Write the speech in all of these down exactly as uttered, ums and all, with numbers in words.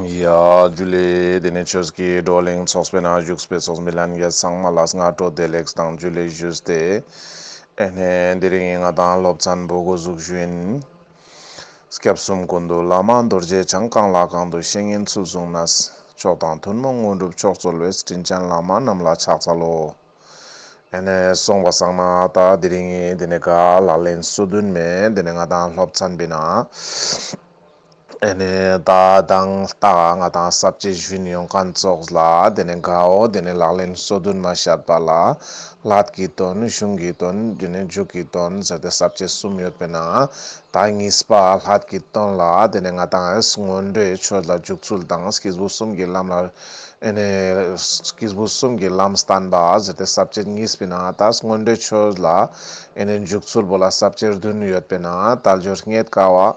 ཡ་ཇུ་ལེ། དེ་ནས་ཆོས་ཀྱི་བགྲོ་གླེང་ཚོགས་པའི་ནང་བཞུགས་པའི་ཚོགས་མི་ལྷན་རྒྱས་ཚང་མ་ལ་སྔ་དྲོ་བདེ་ལེགས་དང་ཇུ་ལེ་ཞུས་ཏེ། ཨེ་ནས་དེ་རིང་ང་དང་སློབ་ཚན་པོ་འགོ་འཛུགས་ཞུ་ཡིན། སྐྱབས་གསུམ་ཀུན་འདུས་བླ་མ་རྡོ་རྗེ་འཆང་། གང་ལ་གང་འདུལ་བཤེས་གཉེན་ཚུལ་བཟུང་ནས། མཆོག་དང་ཐུན་མོང་དངོས་གྲུབ་མཆོག་སྩོལ་བའི། དྲིན་ཅན་བླ་མ་རྣམས་ལ་ཕྱག་འཚལ་ལོ། ཨེ་ནས་སོང་པ་སང་ན་ད་དེ་རིང་ངི་དེ་ནས་ག་ལག་ལེན་སོ་བདུན་མའི་དེ་ནས་ང་དང་སློབ་ཚན་པའི་ནང་ཨེ་ནས་ད་དང་ད་ང་དང་ས་བཅད་ཞུ་ཡོང་མཁན་ཙོགས་ལ་དེ་ནས་གའོ་དེ་ནས་ལག་ལེན་སོ་བདུན་མ་བཤད་པ་ལ་ཀླད་ཀྱི་དོན། གཞུང་གི་དོན། དེ་ནས་མཇུག་གི་དོན་ཟེར་ཏེ་ས་བཅད་གསུམ་ཡོད་པའི་ནང་ད་གཉིས་པ་ཀླད་ཀྱི་དོན་ལ་དེ་ནས་ང་དང་སྔོན་འགྲོའི་ཆོས་ལ་འཇུག་ཚུལ་དང་སྐྱེས་བུ་གསུམ་གྱི་ལམ་ལ་ཨེ་ནས་སྐྱེས་བུ་གསུམ་གྱི་ལམ་བསྟན་པ་ཟེར་ཏེ་ས་བཅད་གཉིས་པའི་ནང་ད་སྔོན་འགྲོའི་ཆོས་ལ་ཨེ་ནས་འཇུག་ཚུལ་པོ་ལ་ས་བཅད་བདུན་ཡོད་པའི་ནང་དལ་འབྱོར་རྙེད་དཀའ་བ།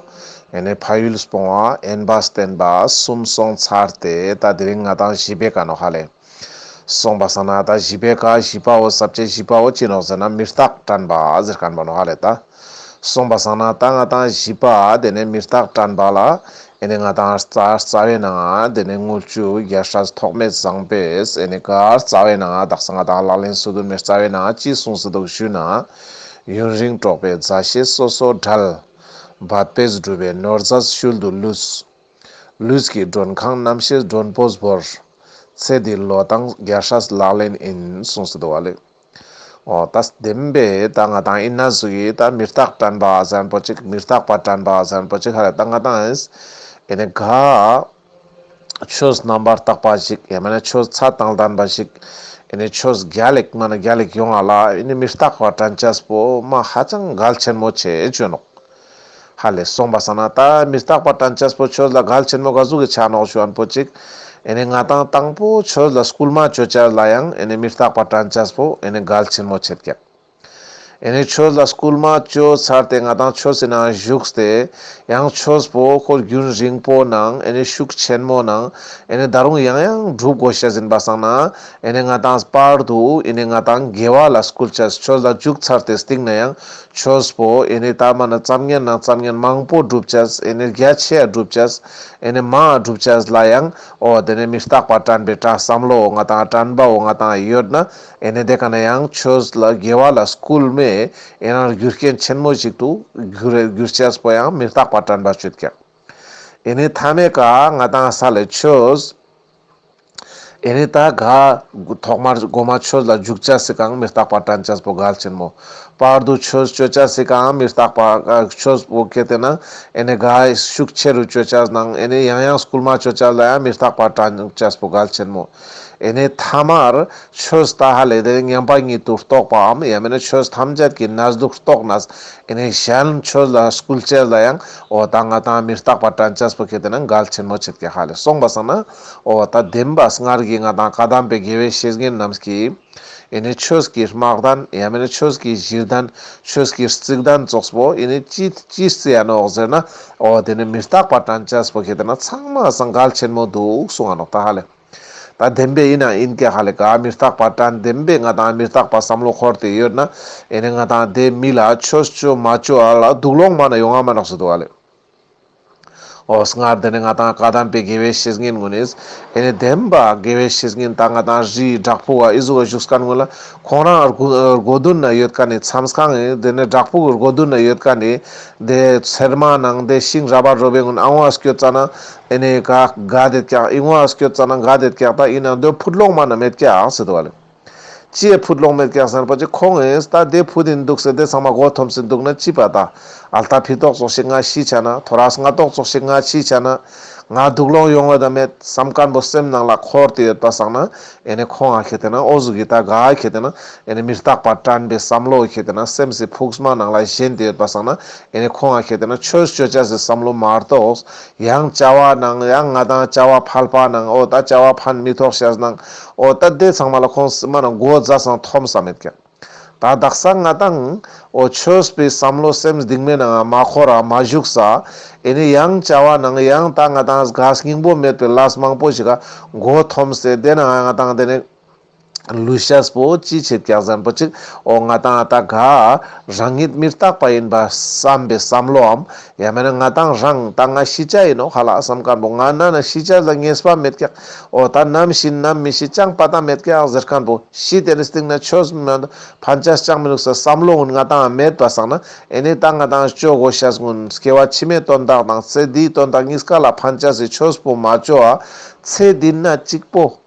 ཨེ་ནས་ཕ་ཡུལ་སྤོང་བ། དབེན་པ་བསྟེན་པ། གསུམ་སོང་ཚར་ཏེ་ད་དེ་རིང་ང་དང་བཞི་པའི་ཀ་ནོག་ཧ་ལེ། སོང་པ་སང་ན་ད་བཞི་པའི་ཀ་བཞི་པའོ་ས་བཅད་བཞི་པའོ་ཅི་ནོག་ཟེར་ན་མི་རྟག་དྲན་པ་ཟེར་མཁན་པོ་ནོག་ཧ་ལེ་ད། སོང་པ་སང་ན་ད་ང་དང་བཞི་པ་དེ་ནས་མི་རྟག་དྲན་པ་ལ་ཨེ་ནས་ང་དང་རྩ་རྩ་བའི་ནང་དེ་ནས་དངུལ་ཆུ་རྒྱལ་སྲས་ཐོགས་མེད་བཟང་པོས་ཨེ་ནས་ག་རྩ་བའི་ནང་དག་ས་ང་དང་ལག་ལེན་སོ་བདུན་མའི་རྩ་བའི་ནང་ཅི་གསུངས་སེ་འདུག་ཞུས་ན། ཡུན་རིང་འགྲོགས་པའི་མཛའ་བཤེས་སོ་སོར་བྲལ། འབད་པས་བསྒྲུབས་པའི་ནོར་རྫས་ཤུལ་དུ་ལུས། ལུས་ཀྱི་མགྲོན་ཁང་རྣམ་ཤེས་མགྲོན་པོས་བོར། ཚེ་འདི་བློས་བཏང་རྒྱལ་སྲས་ལག་ལེན་ཡིན། གསུངས་སེ་འདུག་པ་ལེ། འོ་ད་བདེན་པའི་ད་ང་དང་ཡིན་ན་ཟུག་གི་ད་མི་རྟག་དྲན་པ་ཟེར་མཁན་པོ་ཅིག་མི་རྟག་པ་དྲན་པ་ཟེར་མཁན་པོ་ཅིག་ཧ་ལེ་ད་ང་དང་ཨེ་ནས་ག་ཆོས་རྣམ་པར་དག་པ་ཞིག་ཡང་མིན་ན་ཆོས་ཚད་དང་ལྡན་པ་ཞིག་ཨེ་ནས་ཆོས་རྒྱལ་ལེགས་མ་ན་རྒྱལ་ལེགས་ཡོང་ང་ལ་ཨེ་ནས་མི་རྟག་པ་དྲན་ཅེས་པོ་མ་ཧ་ཅང་གལ་ཆེན་མོ་ཆེ་ཅོ་ནོག་ཧ་ལེ། སོང་པ་སང་ན་ད་མི་རྟག་པ་དྲན་ཅེས་པོ་ཆོས་ལ་གལ་ཆེན་མོ་ག་ཟུག་གི་ཆ་ནོག་ཞུ་མཁན་པོ་ཅིག་ཨེ་ནས་ང་དང་དང་པོ་ཆོས་ལ་སྐུལ་མ་ཅོ་ཅེས་ལ་ཡང་ཨེ་ནས་མི་རྟག་པ་དྲན་ཅེས་པོ་ཨེ་ནས་གལ་ཆེན་མོ་ཆེད་ཀྱག་ཨེ་ནས་ཆོས་ལ་སྐུལ་མ་ཅོ་ཚར་ཏེ་ང་དང་ཆོས་སི་ནང་ཞུགས་ཏེ་ཡང་ཆོས་པོ་ཁོ་རྒྱུན་རིང་པོ་ནང་ཨེ་ནས་ཤུགས་ཆེན་མོ་ནང་ཨེ་ནས་ད་རུང་ཡང་ཡང་སྒྲུབ་དགོས་ཤེས་ཡིན་པ་སང་ན་ཨེ་ནས་ང་དང་བར་དུ་ཨེ་ནས་ང་དང་དགེ་བ་ལ་སྐུལ་ཅེས། ཆོས་ལ་འཇུག་ཚར་ཏེ་སྟིང་ན་ཡང་ཆོས་པོ་ཨེ་ནས་ད་མ་ན་ཙམ་ཉན་ན་ཙམ་ཉན་མང་པོ་སྒྲུབ་ཅེས། ཨེ་ནས་རྒྱ་ཆེ་ཡ་སྒྲུབ་ཅེས། ཨེ་ནས་མང་ང་སྒྲུབ་ཅེས་ལ་ཡང་འོ་དེ་ནས་མི་རྟག་པ་དྲན་པའི་དྲན་བསམ་བློ་ང་དང་དྲན་པའོ་ང་དང་ཡོད་ན་ཨེ་ནས་དེ་ཀ་ན་ཡང་ཆོས་ལ་དགེ་བ་ལ་སྐུལ་མེ་ཨེ་ནས་རྒྱུ་རྐྱེན་ཆེན་མོ་ཞིག་ཏུ་འགྱུར་འགྱུར་ཅེས་པོ་ཡང་མི་རྟག་པ་དྲན་པ་ཆུད་ཀྱག་ཨེ་ནས་མཐའ་མའི་ཀ་ང་དང་ས་ལེ་ཆོས། ཨེ་ནས་ད་ག་ཐོག་མར་གོ་མ་ཆོས་ལ་འཇུག་ཅེས་སི་ཀའང་མི་རྟག་པ་དྲན་ཅེས་པོ་གལ་ཆེན་མོ། བར་དུ་ཆོས་ཅོ་ཅེས་སི་ཀའང་མི་རྟག་པ་ཆོས་པོ་ཁེ་ཏེ་ན་ཨེ་ནས་ག་ཤུགས་ཆེ་རུ་ཅོ་ཅེས་ནང་ཨེ་ནས་ཡང་ཡང་སྐུལ་མ་ཅོ་ཅེས་ལ་ཡང་མི་རྟག་པ་དྲན་ཅེས་པོ་གལ་ཆེན་མོ། ཨེ་ནས་ཐ་མར་ཆོས་ད་ཧ་ལེ་དེ་མཉམ་པ་ཉིད་དུ་རྟོགས་པའམ་ཡང་མིན་ན་ཆོས་ཐམས་ཅད་ཀྱི་གནས་ལུགས་རྟོགས་ནས་ཨེ་ནས་གཞན་ཆོས་ལ་སྐུལ་ཅེས་ལ་ཡང་འོ་ད་ང་དང་མི་རྟག་པ་དྲན་ཅེས་པོ་ཁེ་ཏེ་ན་གལ་ཆེན་མོ་ཆེད་ཀྱག་ཧ་ལེ། སོང་པ་སང་ན་འོ་ད་བདེན་པ་སྔར་གྱི་ང་དང་བཀའ་གདམས་པའི་དགེ་བའི་བཤེས་གཉེན་རྣམས་ཀྱིས་ཨེ་ནས་ཆོས་ཀྱི་དམག་དོན་ཡང་མིན་ན་ཆོས་ཀྱི་གཞིར་དོན་ཆོས་ཀྱི་རྩིག་དོན་ཙོགས་པོ་ཨེ་ནས་ཅི་ཅི་རྩི་ཡ་ནོག་ཟེར་ན་འོ་དེ་ནས་མི་རྟག་པ་དྲན་ཅེས་པོ་ཁེ་ཏེ་ན་ཚང་མ་སང་གལ་ཆེན་མོ་འདུག་གསུང་ང་ནོག་ད་ཧ་ལེ། ད་བདེན་པའི་ཡིན་ན་ཡིན་ཀྱག་ཧ་ལེ། ག་མི་རྟག་པ་དྲན་བདེན་པའི་ང་དང་མི་རྟག་པ་བསམ་བློ་འཁོར་ཏེ་ཡོད་ན་ཨེ་ནས་ང་དང་དེ་མི་ལ་ཆོས་ཅོ་མ་ཅོ་ཨ་ལ་སྡུག་སློང་མ་ན་ཡོང་ང་མ་ནོག་ཟེར་འདུག་ཧ་ལེ། འོ་སྔར་དེ་ནས་ང་དང་བཀའ་གདམས་པའི་དགེ་བའི་བཤེས་གཉེན་ཀུན་ནིས་ཨེ་ནས་བདེན་པ་དགེ་བའི་བཤེས་གཉེན་ད་ང་དང་རི་བྲག་ཕུག་ག་ཨི་ཟུག་ག་བཞུགས་མཁན་ཀུན་ལ་ཁོང་རང་སྒོ་སྒོ་མདུན་ན་ཡོད་མཁན་ནི་མཚམས་ཁང་ཨེ་དེ་ནས་བྲག་ཕུག་གི་སྒོ་མདུན་ན་ཡོད་མཁན་ནི་དེ་ཚེར་མ་ནང་དེ་ཤིང་ར་བ་རོ་བའི་ཀུན་ཨ་ཝ་སྐྱོད་ཙ་ན་ཨེ་ནས་ག་ག་དེད་ཀྱག་ཨི་ཝ་སྐྱོད་ཙ་ན་ག་དེད་ཀྱག་ད་ཡིན་ན་འདོད་ཕུད་ལོང་མ་ན་མེད་ཀྱག་ཟེར་འདུག་ཧ་ལེ། ཅིའི་ཕུད་ལོང་མེད་ཀྱག་ཟེར་པ་ཅིག་ཁོང་ཨེ་ད་དེ་ཕུད་ཡིན་འདུག་ཟེར་དེ་ཚང་མ་མགོ་འཐོམས་སེ་འདུག་ན་ཅི་པ་ད་ཨལ་ཏ་ཕི་ཏོག་ཙོགས་ཤིག་ང་ཤི་ཆ་ན་ཐོ་རས་ང་ཏོག་ཙོགས་ཤིག་ང་ཤི་ཆ་ན་ང་སྡུག་ལོང་ཡོང་བ་ད་མེད་བསམ་མཁན་པོ་སེམས་ནང་ལ་འཁོར་ཏེ་ཡོད་པ་སང་ན་ཨེ་ནས་ཁོང་ང་ཁེ་ཏེ་ན་འོ་ཟུག་གི་ད་ག་ཁེ་ཏེ་ན་ཨེ་ནས་མི་རྟག་པ་དྲན་པའི་བསམ་བློ་ཁེ་ཏེ་ན་སེམས་སི་ཕུགས་མ་ནང་ལ་ཞེན་ཏེ་ཡོད་པ་སང་ན་ཨེ་ནས་ཁོང་ང་ཁེ་ཏེ་ན་ཆོས་ཅོ་ཅེས་སི་བསམ་བློ་མ་གཏོགས་ཡང་བྱ་བ་ནང་ཡང་ང་དང་བྱ་བ་ཕལ་པ་ནང་འོ་ད་བྱ་བ་ཕན་མི་ཐོགས་ཤེས་ནང་འོ་ད་དེ་ཚང་མ་ལ་ཁོང་མ་ནང་མགོ་རྫ་སང་འཐོམས་ས་མེད་ཀྱག་ད་དག་ས་ང་དང་འོ་ཆོས་པའི་བསམ་བློ་སེམས་གཏིང་མའི་ནང་མ་འཁོར་ར་མ་བཞུགས་ས་ཨེ་ནི་ཡང་བྱ་བ་ནང་ཡང་ད་ང་དང་དགའ་སྙིང་པོ་མེད་པའི་ལས་མང་པོ་ཞིག་ག་མགོ་འཐོམས་སེ་དེ་ནང་ང་དང་དེ་ནི་ ལུས་ཤེས་པོ་ཅི་ཆེད་ཀྱག་ཟེར་ན་པོ་ཅིག་འོ་ང་དང་ད་ག་རང་ཉིད་མི་རྟག་པ་ཡིན་པ་བསམ་པའི་བསམ་བློའམ་ཡང་མེད་ན་ང་དང་རང་ད་ང་ཤི་ཆ་ཡིན་ནོག་ཧ་ལ་བསམ་མཁན་པོ་ང་ན་ན་ཤི་ཆ་ལ་ངེས་པ་མེད་ཀྱག་འོ་ད་ནམ་ཤི་ནམ་མི་ཤི་ཅང་པ་ཏ་མེད་ཀྱག་ཟེར་མཁན་པོ་ཤི་དེ་ནི་སྟིང་ན་ཆོས་མ་ཕན་ཆ་ཅང་མི་ནུག་ས་བསམ་བློ་ཀུན་ང་དང་མེད་པ་སང་ན་ཨེ་ནི་ད་ང་དང་ཅོ་གོ་ཤེས་ཀུན་སྐྱེ་བ་ཕྱི་མའི་དོན་དག་དང་ཚེ་འདིའི་དོན་དག་གཉིས་ཀ་ལ་ཕན་ཆ་སི་ཆོས་པོ་མ་ཅོ་ཨ་ཚེ་འདི་ན་གཅིག་པོ།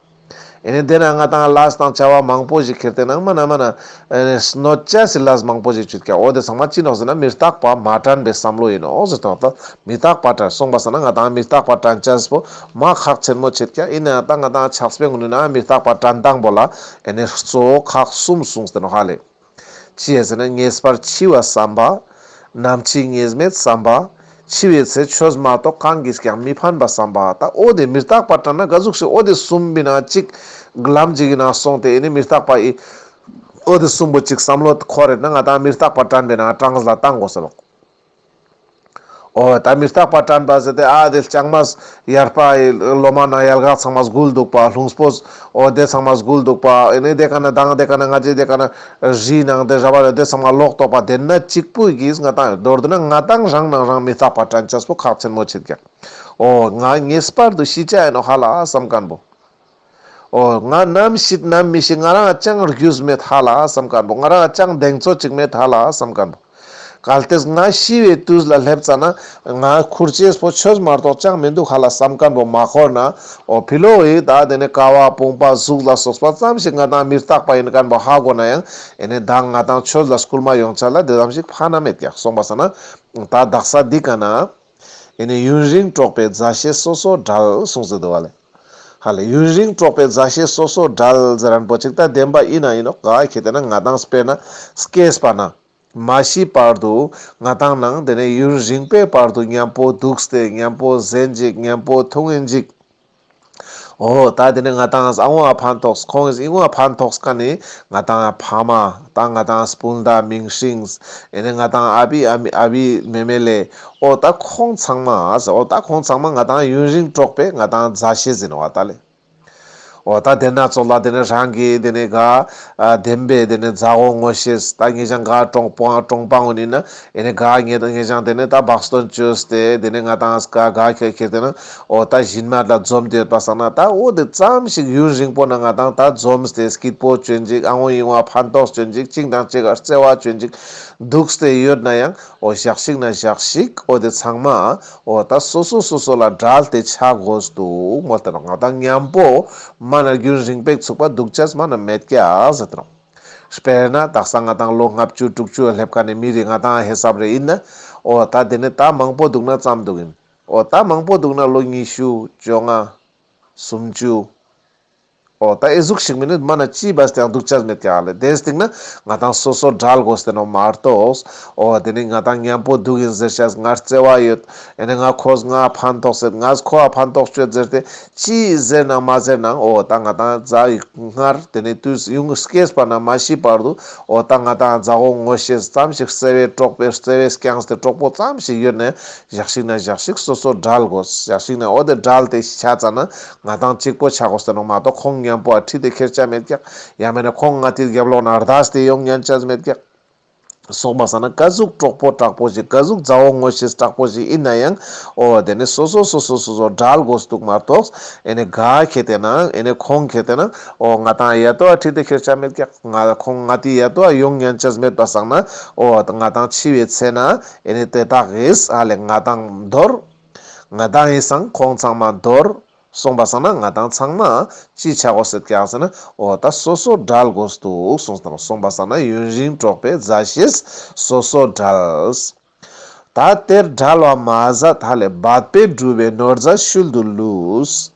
ཨེ་ནི་དེ་ན་ང་དང་ལས་དང་བྱ་བ་མང་པོ་ཞིག་ཁྱེར་ཏེ་ནང་མ་ན་མ་ན་ཨེ་ནི་གནོད་ཆ་སི་ལས་མང་པོ་ཞིག་བྱེད་ཀྱག་འོ་དེ་ཚང་མ་ཅི་ནོག་ཟེར་ན་མི་རྟག་པ་མ་དྲན་པའི་བསམ་བློ་ཡིན་ནོག་ཟེར་དོ། ད་མི་རྟག་པ་དྲན་སོང་པ་སང་ན་ང་དང་མི་རྟག་པ་དྲན་ཆ་སི་པོ་མ་ཁག་ཆེན་མོ་ཆེད་ཀྱག་ཡིན་ན་ད་ང་དང་ཕྱག་དཔེ་ཀུན་ན་མི་རྟག་པ་དྲན་སྟངས་པོ་ལ་ཨེ་ནི་གཙོ་བོ་ཁག་གསུམ་གསུངས་ཏེ་ནོག་ཧ་ལེ། ཅི་ཡ་ཟེར་ན་ངེས་པར་འཆི་བ་བསམ་པ། ནམ་འཆི་ངེས་མེད་བསམ་པ། འཆི་བའི་ཚེ་ཆོས་མ་གཏོགས་གང་གིས་ཀྱང་མི་ཕན་པ་བསམ་པ། ད་འོ་དེ་མི་རྟག་པ་དྲན་ན་ག་ཟུག་ཞིག་འོ་དེ་གསུམ་པོའི་ནང་གཅིག་ལམ་གཅིག་གི་ནང་སོང་སྟེ་ཨེ་ནི་མི་རྟག་པ་ཡི་འོ་དེ་གསུམ་པོ་གཅིག་བསམ་བློ་འཁོར་རེད་ན་ང་དང་མི་རྟག་པ་དྲན་པའི་ནང་གྲངས་ལ་བཏང་དགོས་ས་ལོ། འོ་ད་མི་རྟག་པ་དྲན་པ་ཟེར་ཏེ་ཨ་དེ་ལྕང་མ་ཡར་པ་ལོ་མ་ན་ཡལ་ག་ཚང་མ་སྒུལ་འདུག་པ། ལྷུང་སྤོས་འོ་དེ་ཚང་མ་སྒུལ་འདུག་པ། ཨེ་ནི་དེ་ཀ་ན་དང་དེ་ཀ་ན་ང་ཅི་དེ་ཀ་ན་རི་ནང་དེ་ར་བ་རེ་དེ་ཚང་མ་ལོག་ཏོག་པ་དེ་ན་གཅིག་པུ་གིས་ང་དང་མདོར་བསྡུ་ན་ང་དང་རང་ནང་རང་མི་རྟག་པ་དྲན་ཆ་སི་པོ་ཁག་ཆེན་མོ་ཆེད་ཀྱག་འོ་ང་ངེས་པར་དུ་ཤི་ཆ་ཡིན་ནོག་ཧ་ལ་བསམ་མཁན་པོ། འོ་ང་ནམ་ཤི་ནམ་མི་ཤི་ང་རང་ཅང་རྒྱུས་མེད་ཧ་ལ་བསམ་མཁན་པོ། ང་རང་ཅང་གདེང་ཚོད་ཅིག་མེད་ཧ་ལ་བསམ་མཁན་པོ། གལ་ཏེ་ང་ཤི་བའི་དུས་ལ་སླེབས་ཙ་ན་ང་ཁུར་ཆེས་པོ་ཆོས་མ་གཏོགས་ཅང་མི་འདུག་ཧ་ལ་བསམ་མཁན་པོ་མ་འཁོར་ན། འོ་ཕི་ལོ་ཡི་ད་དེ་ནི་ཀ་བ་བུང་བ་གཟུགས་ལ་སོགས་པ་ཙམ་ཞིག་ང་དང་མི་རྟག་པ་ཡིན་མཁན་པོ་ཧ་གོ་ན་ཡང་ཨེ་ནི་ད་ང་དང་ཆོས་ལ་སྐུལ་མ་ཡོང་ཆ་ལ་དེ་ཙམ་ཞིག་ཕན་ན་མེད་ཀྱག་སོང་པ་སང་ན་ད་དག་ས་འདི་ཀ་ན་ཨེ་ནི་ཡུན་རིང་འགྲོགས་པའི་མཛའ་བཤེས་སོ་སོར་བྲལ་གསུངས་ཟེར་འདུག་བ་ལེ། ཧ་ལེ་ཡུན་རིང་འགྲོགས་པའི་མཛའ་བཤེས་སོ་སོར་བྲལ་ཟེར་མཁན་པོ་ཅིག་ད་བདེན་པ་ཡིན་ན་ཡིན་ནོག་ག་ཁེ་ཏེ་ན་ང་དང་སྤེར་ན་སྐྱེས་པ་ན་མ་ཤི་བར་དུ་ང་དང་ནང་དེ་ནས་ཡུན་རིང་པོའི་བར་དུ་མཉམ་པོ་འདུག་སྟེ་མཉམ་པོ་ཟེན་ཅིག་མཉམ་པོ་འཐུང་ཡིན་ཅིག་འོ་ད་དེ་ནས་ང་དང་ཨ་བོ་ཨ་ཕན་ཐོགས་ཁོང་ཨི་བོ་ཨ་ཕན་ཐོགས་ཀ་ནི་ང་དང་ཕ་མ་ད་ང་དང་སྤུན་ཟླ་མིང་སྲིང་ཨེ་ནི་ང་དང་ཨ་བི་ཨ་མི་ཨ་བི་མེ་མེ་ལེ། འོ་ད་ཁོང་ཚང་མ་ཨ་ཟེར་འོ་ད་ཁོང་ཚང་མ་ང་དང་ཡུན་རིང་འགྲོགས་པའི་ང་དང་མཛའ་བཤེས་ཡིན་ནོག་ད་ལེ། འོ་ད་དེ་ན་ཚོགས་ལ་དེ་ནས་རང་གི་དེ་ནས་ག་ཨ་བདེན་པའི་དེ་ནས་མཛའ་བོ་ངོ་ཤེས་ད་ངེད་ཅག་ག་གྲོང་པ་གྲོང་པ་འོ་ནི་ན་ཨེ་ནས་ག་ངེད་ངེད་ཅག་དེ་ནས་ད་བག་སྟོན་བཅོས་ཏེ་དེ་ནས་ང་དང་ག་ག་ཁེ་ཁེ་དེ་ན་འོ་ད་བཞིན་མ་ལ་འཛོམས་ཏེ་ཡོད་པ་སང་ན་ད་འོ་དེ་ཙམ་ཞིག་ཡུན་རིང་པོ་ན་ང་དང་ད་འཛོམས་ཏེ་སྐྱིད་པོ་བཅོ་ཡིན་ཅིག་ཨ་བོ་ཨི་བོ་ཨ་ཕན་ཐོགས་བཅོ་ཡིན་ཅིག་གཅིག་དང་གཅིག་ག་བརྩེ་བ་བཅོ་ཡིན་ཅིག་འདུག་སྟེ་ཡོད་ན་ཡང་འོ་ཞག་ཞིག་ན་ཞག་ཞིག་འོ་དེ་ཚང་མ་འོ་ད་སོ་སོ་སོ་སོ་ལ་བྲལ་ཏེ་ཆ་དགོས་འདུག་མོལ་ཏེ་ནོག་ང་དང་མཉམ་པོ་མ་ན་རྒྱུན་རིང་པོ་ཚུགས་པ་འདུག་ཆས་མ་ན་མེད་ཀྱག་ཟེར་ཏེ་ནོག་དཔེར་ན་དག་ས་ང་དང་ལོ་ལྔ་བཅུ་དྲུག་ཅུ་སླེབས་མཁན་ནི་མི་རེ་ང་དང་ཧེ་སབ་རེ་ཡིན་ན་འོ་ད་དེ་ནི་ད་མང་པོ་འདུག་ན་ཙམ་འདུག་ཡིན། འོ་ད་མང་པོ་འདུག་ན་ལོ་ཉི་ཤུ་བཅོ་ལྔ་སུམ་ཅུ། འོ་ད་ཨེ་ཟུག་ཞིག་མིན་ནི་མ་ན་ཅི་བས་ཏེ་ཡང་འདུག་ཆས་མེད་ཀྱག་ལེ། དེ་སྟིང་ན་ང་དང་སོ་སོ་བྲལ་དགོས་ཏེ་ནོག་མ་གཏོགས། འོ་དེ་ནི་ང་དང་མཉམ་པོ་འདུག་ཡིན་ཟེར་ཆས་ང་བརྩེ་བ་ཡོད། ཨེ་ནི་ང་ཁོས་ང་ཕན་ཐོགས་ཟེར་ང་ཁོ་ཨ་ཕན་ཐོགས་བཅོས་ཟེར་ཏེ་ཅི་ཟེར་ནང་མ་ཟེར་ནང་འོ་ད་ང་དང་མཛའ་བོ་སྔར་དེ་ནི་དུས་ཡུན་སྐྱེས་པ་ན་མ་ཤི་བར་དུ་འོ་ད་ང་དང་མཛའ་བོ་ངོ་ཤེས་ཙམ་ཞིག་བརྩེ་བའི་གྲོགས་པའི་བརྩེ་བའི་རྐྱང་སྟེ་གྲོགས་པོ་ཙམ་ཞིག་ཡོད་ནས། ཞག་ཞིག་ན་ཞག་ཞིག་སོ་སོ་བྲལ་དགོས། ཞག་ཞིག་ན་འོ་དེ་བྲལ་ཏེ་ཆ་ཙ་ན་ང་དང་གཅིག་པོ་ཆ་དགོས་ཟེར་ནོག་མ་གཏོགས་ཁོང་མཉམ་པོ་ཨ་ཁྲིད་དེ་ཁྱེར་ཆ་མེད་ཀྱག་ཡང་མེད་ན་ཁོང་ང་དེ་རྒྱབ་ལོགས་ན་རྡ་སྟེ་ཡོང་ཉན་ཆ་མེད་ཀྱག་སོང་པ་སང་ན་ག་ཟུག་གྲོགས་པོ་དྲག་པོ་ཞིག་ག་ཟུག་མཛའ་བོ་ངོ་ཤེས་དྲག་པོ་ཞིག་ཡིན་ན་ཡང་འོ་དེ་ནི་སོ་སོ་སོ་སོ་སོ་སོ་བྲལ་དགོས་འདུག་མ་གཏོགས་ཨེ་ནི་ག་ཁེ་ཏེ་ན་ཨེ་ནི་ཁོང་ཁེ་ཏེ་ན་འོ་ང་དང་ཡ་ཏོ་ཨ་ཁྲིད་དེ་ཁྱེར་ཆ་མེད་ཀྱག་ང་ཁོང་ང་དེ་ཡ་ཏོ་ཨ་ཡོང་ཉན་ཆ་མེད་པ་སང་ན་འོ་ང་དང་འཆི་བའི་ཚེ་ན་ཨེ་ནི་དེ་དག་གིས་ཨ་ལེ་ང་དང་མདོར་ང་དང་ཡིན་སང་ཁོང་ཚང་མ་མདོར་སོང་པ་སང་ན་ང་དང་ཚང་མ་ཅི་ཆ་དགོས་ཟེར་ཀྱག་ཟེར་ན་འོ་ད་སོ་སོ་བྲལ་དགོས་འདུག་སོང་སྟེ་སོང་པ་སང་ན་ཡུན་རིང་འགྲོགས་པའི་མཛའ་བཤེས་སོ་སོ་བྲལ། ད་དེར་བྲལ་བ་མ་ཟད་ཧ་ལས་འབད་པས་བསྒྲུབས་པའི་ནོར་རྫས་ཤུལ་དུ་ལུས།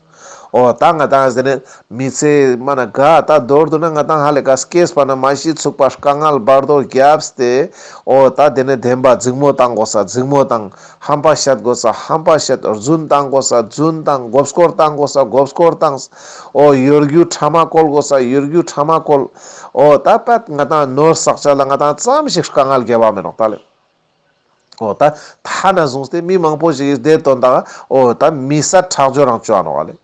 འོ་ད་ང་དང་ཟེར་ནས་མི་ཚེ་མ་ན་ག་ད་མདོར་བསྡུ་ན་ང་དང་ཧ་ལས་ཀ་སྐྱེས་པ་ན་མ་ཤི་ཚུགས་པ་དཀའ་ངལ་བར་དོ་བརྒྱབ་སྟེ་འོ་ད་དེ་ནས་བདེན་པ་འཛིང་མོ་བཏང་དགོས་ས་འཛིང་མོ་བཏང་། ཧམ་པ་བཤད་དགོས་ས་ཧམ་པ་བཤད། རྫུན་བཏང་དགོས་ས་རྫུན་བཏང་། མགོ་སྐོར་བཏང་དགོས་ས་མགོ་སྐོར་བཏང་། འོ་གཡོ་སྒྱུ་ཕྲ་མ་བཀོལ་དགོས་ས་གཡོ་སྒྱུ་ཕྲ་མ་བཀོལ། འོ་ད་པད་ང་དང་ནོར་བསགས་ཆ་ལ་ང་དང་ཙམ་ཞིག་དཀའ་ངལ་བརྒྱབ་པ་མེད་ནོག་ད་ལེ། འོ་ད་ཐ་ན་བཟུང་སྟེ་མི་མང་པོ་ཞིག་གིས་དེ་དོན་དག་འོ་ད་མི་ས་ཁྲག་སྦྱོར་རང་བཅོ་ཨ་ནོག་ལེ།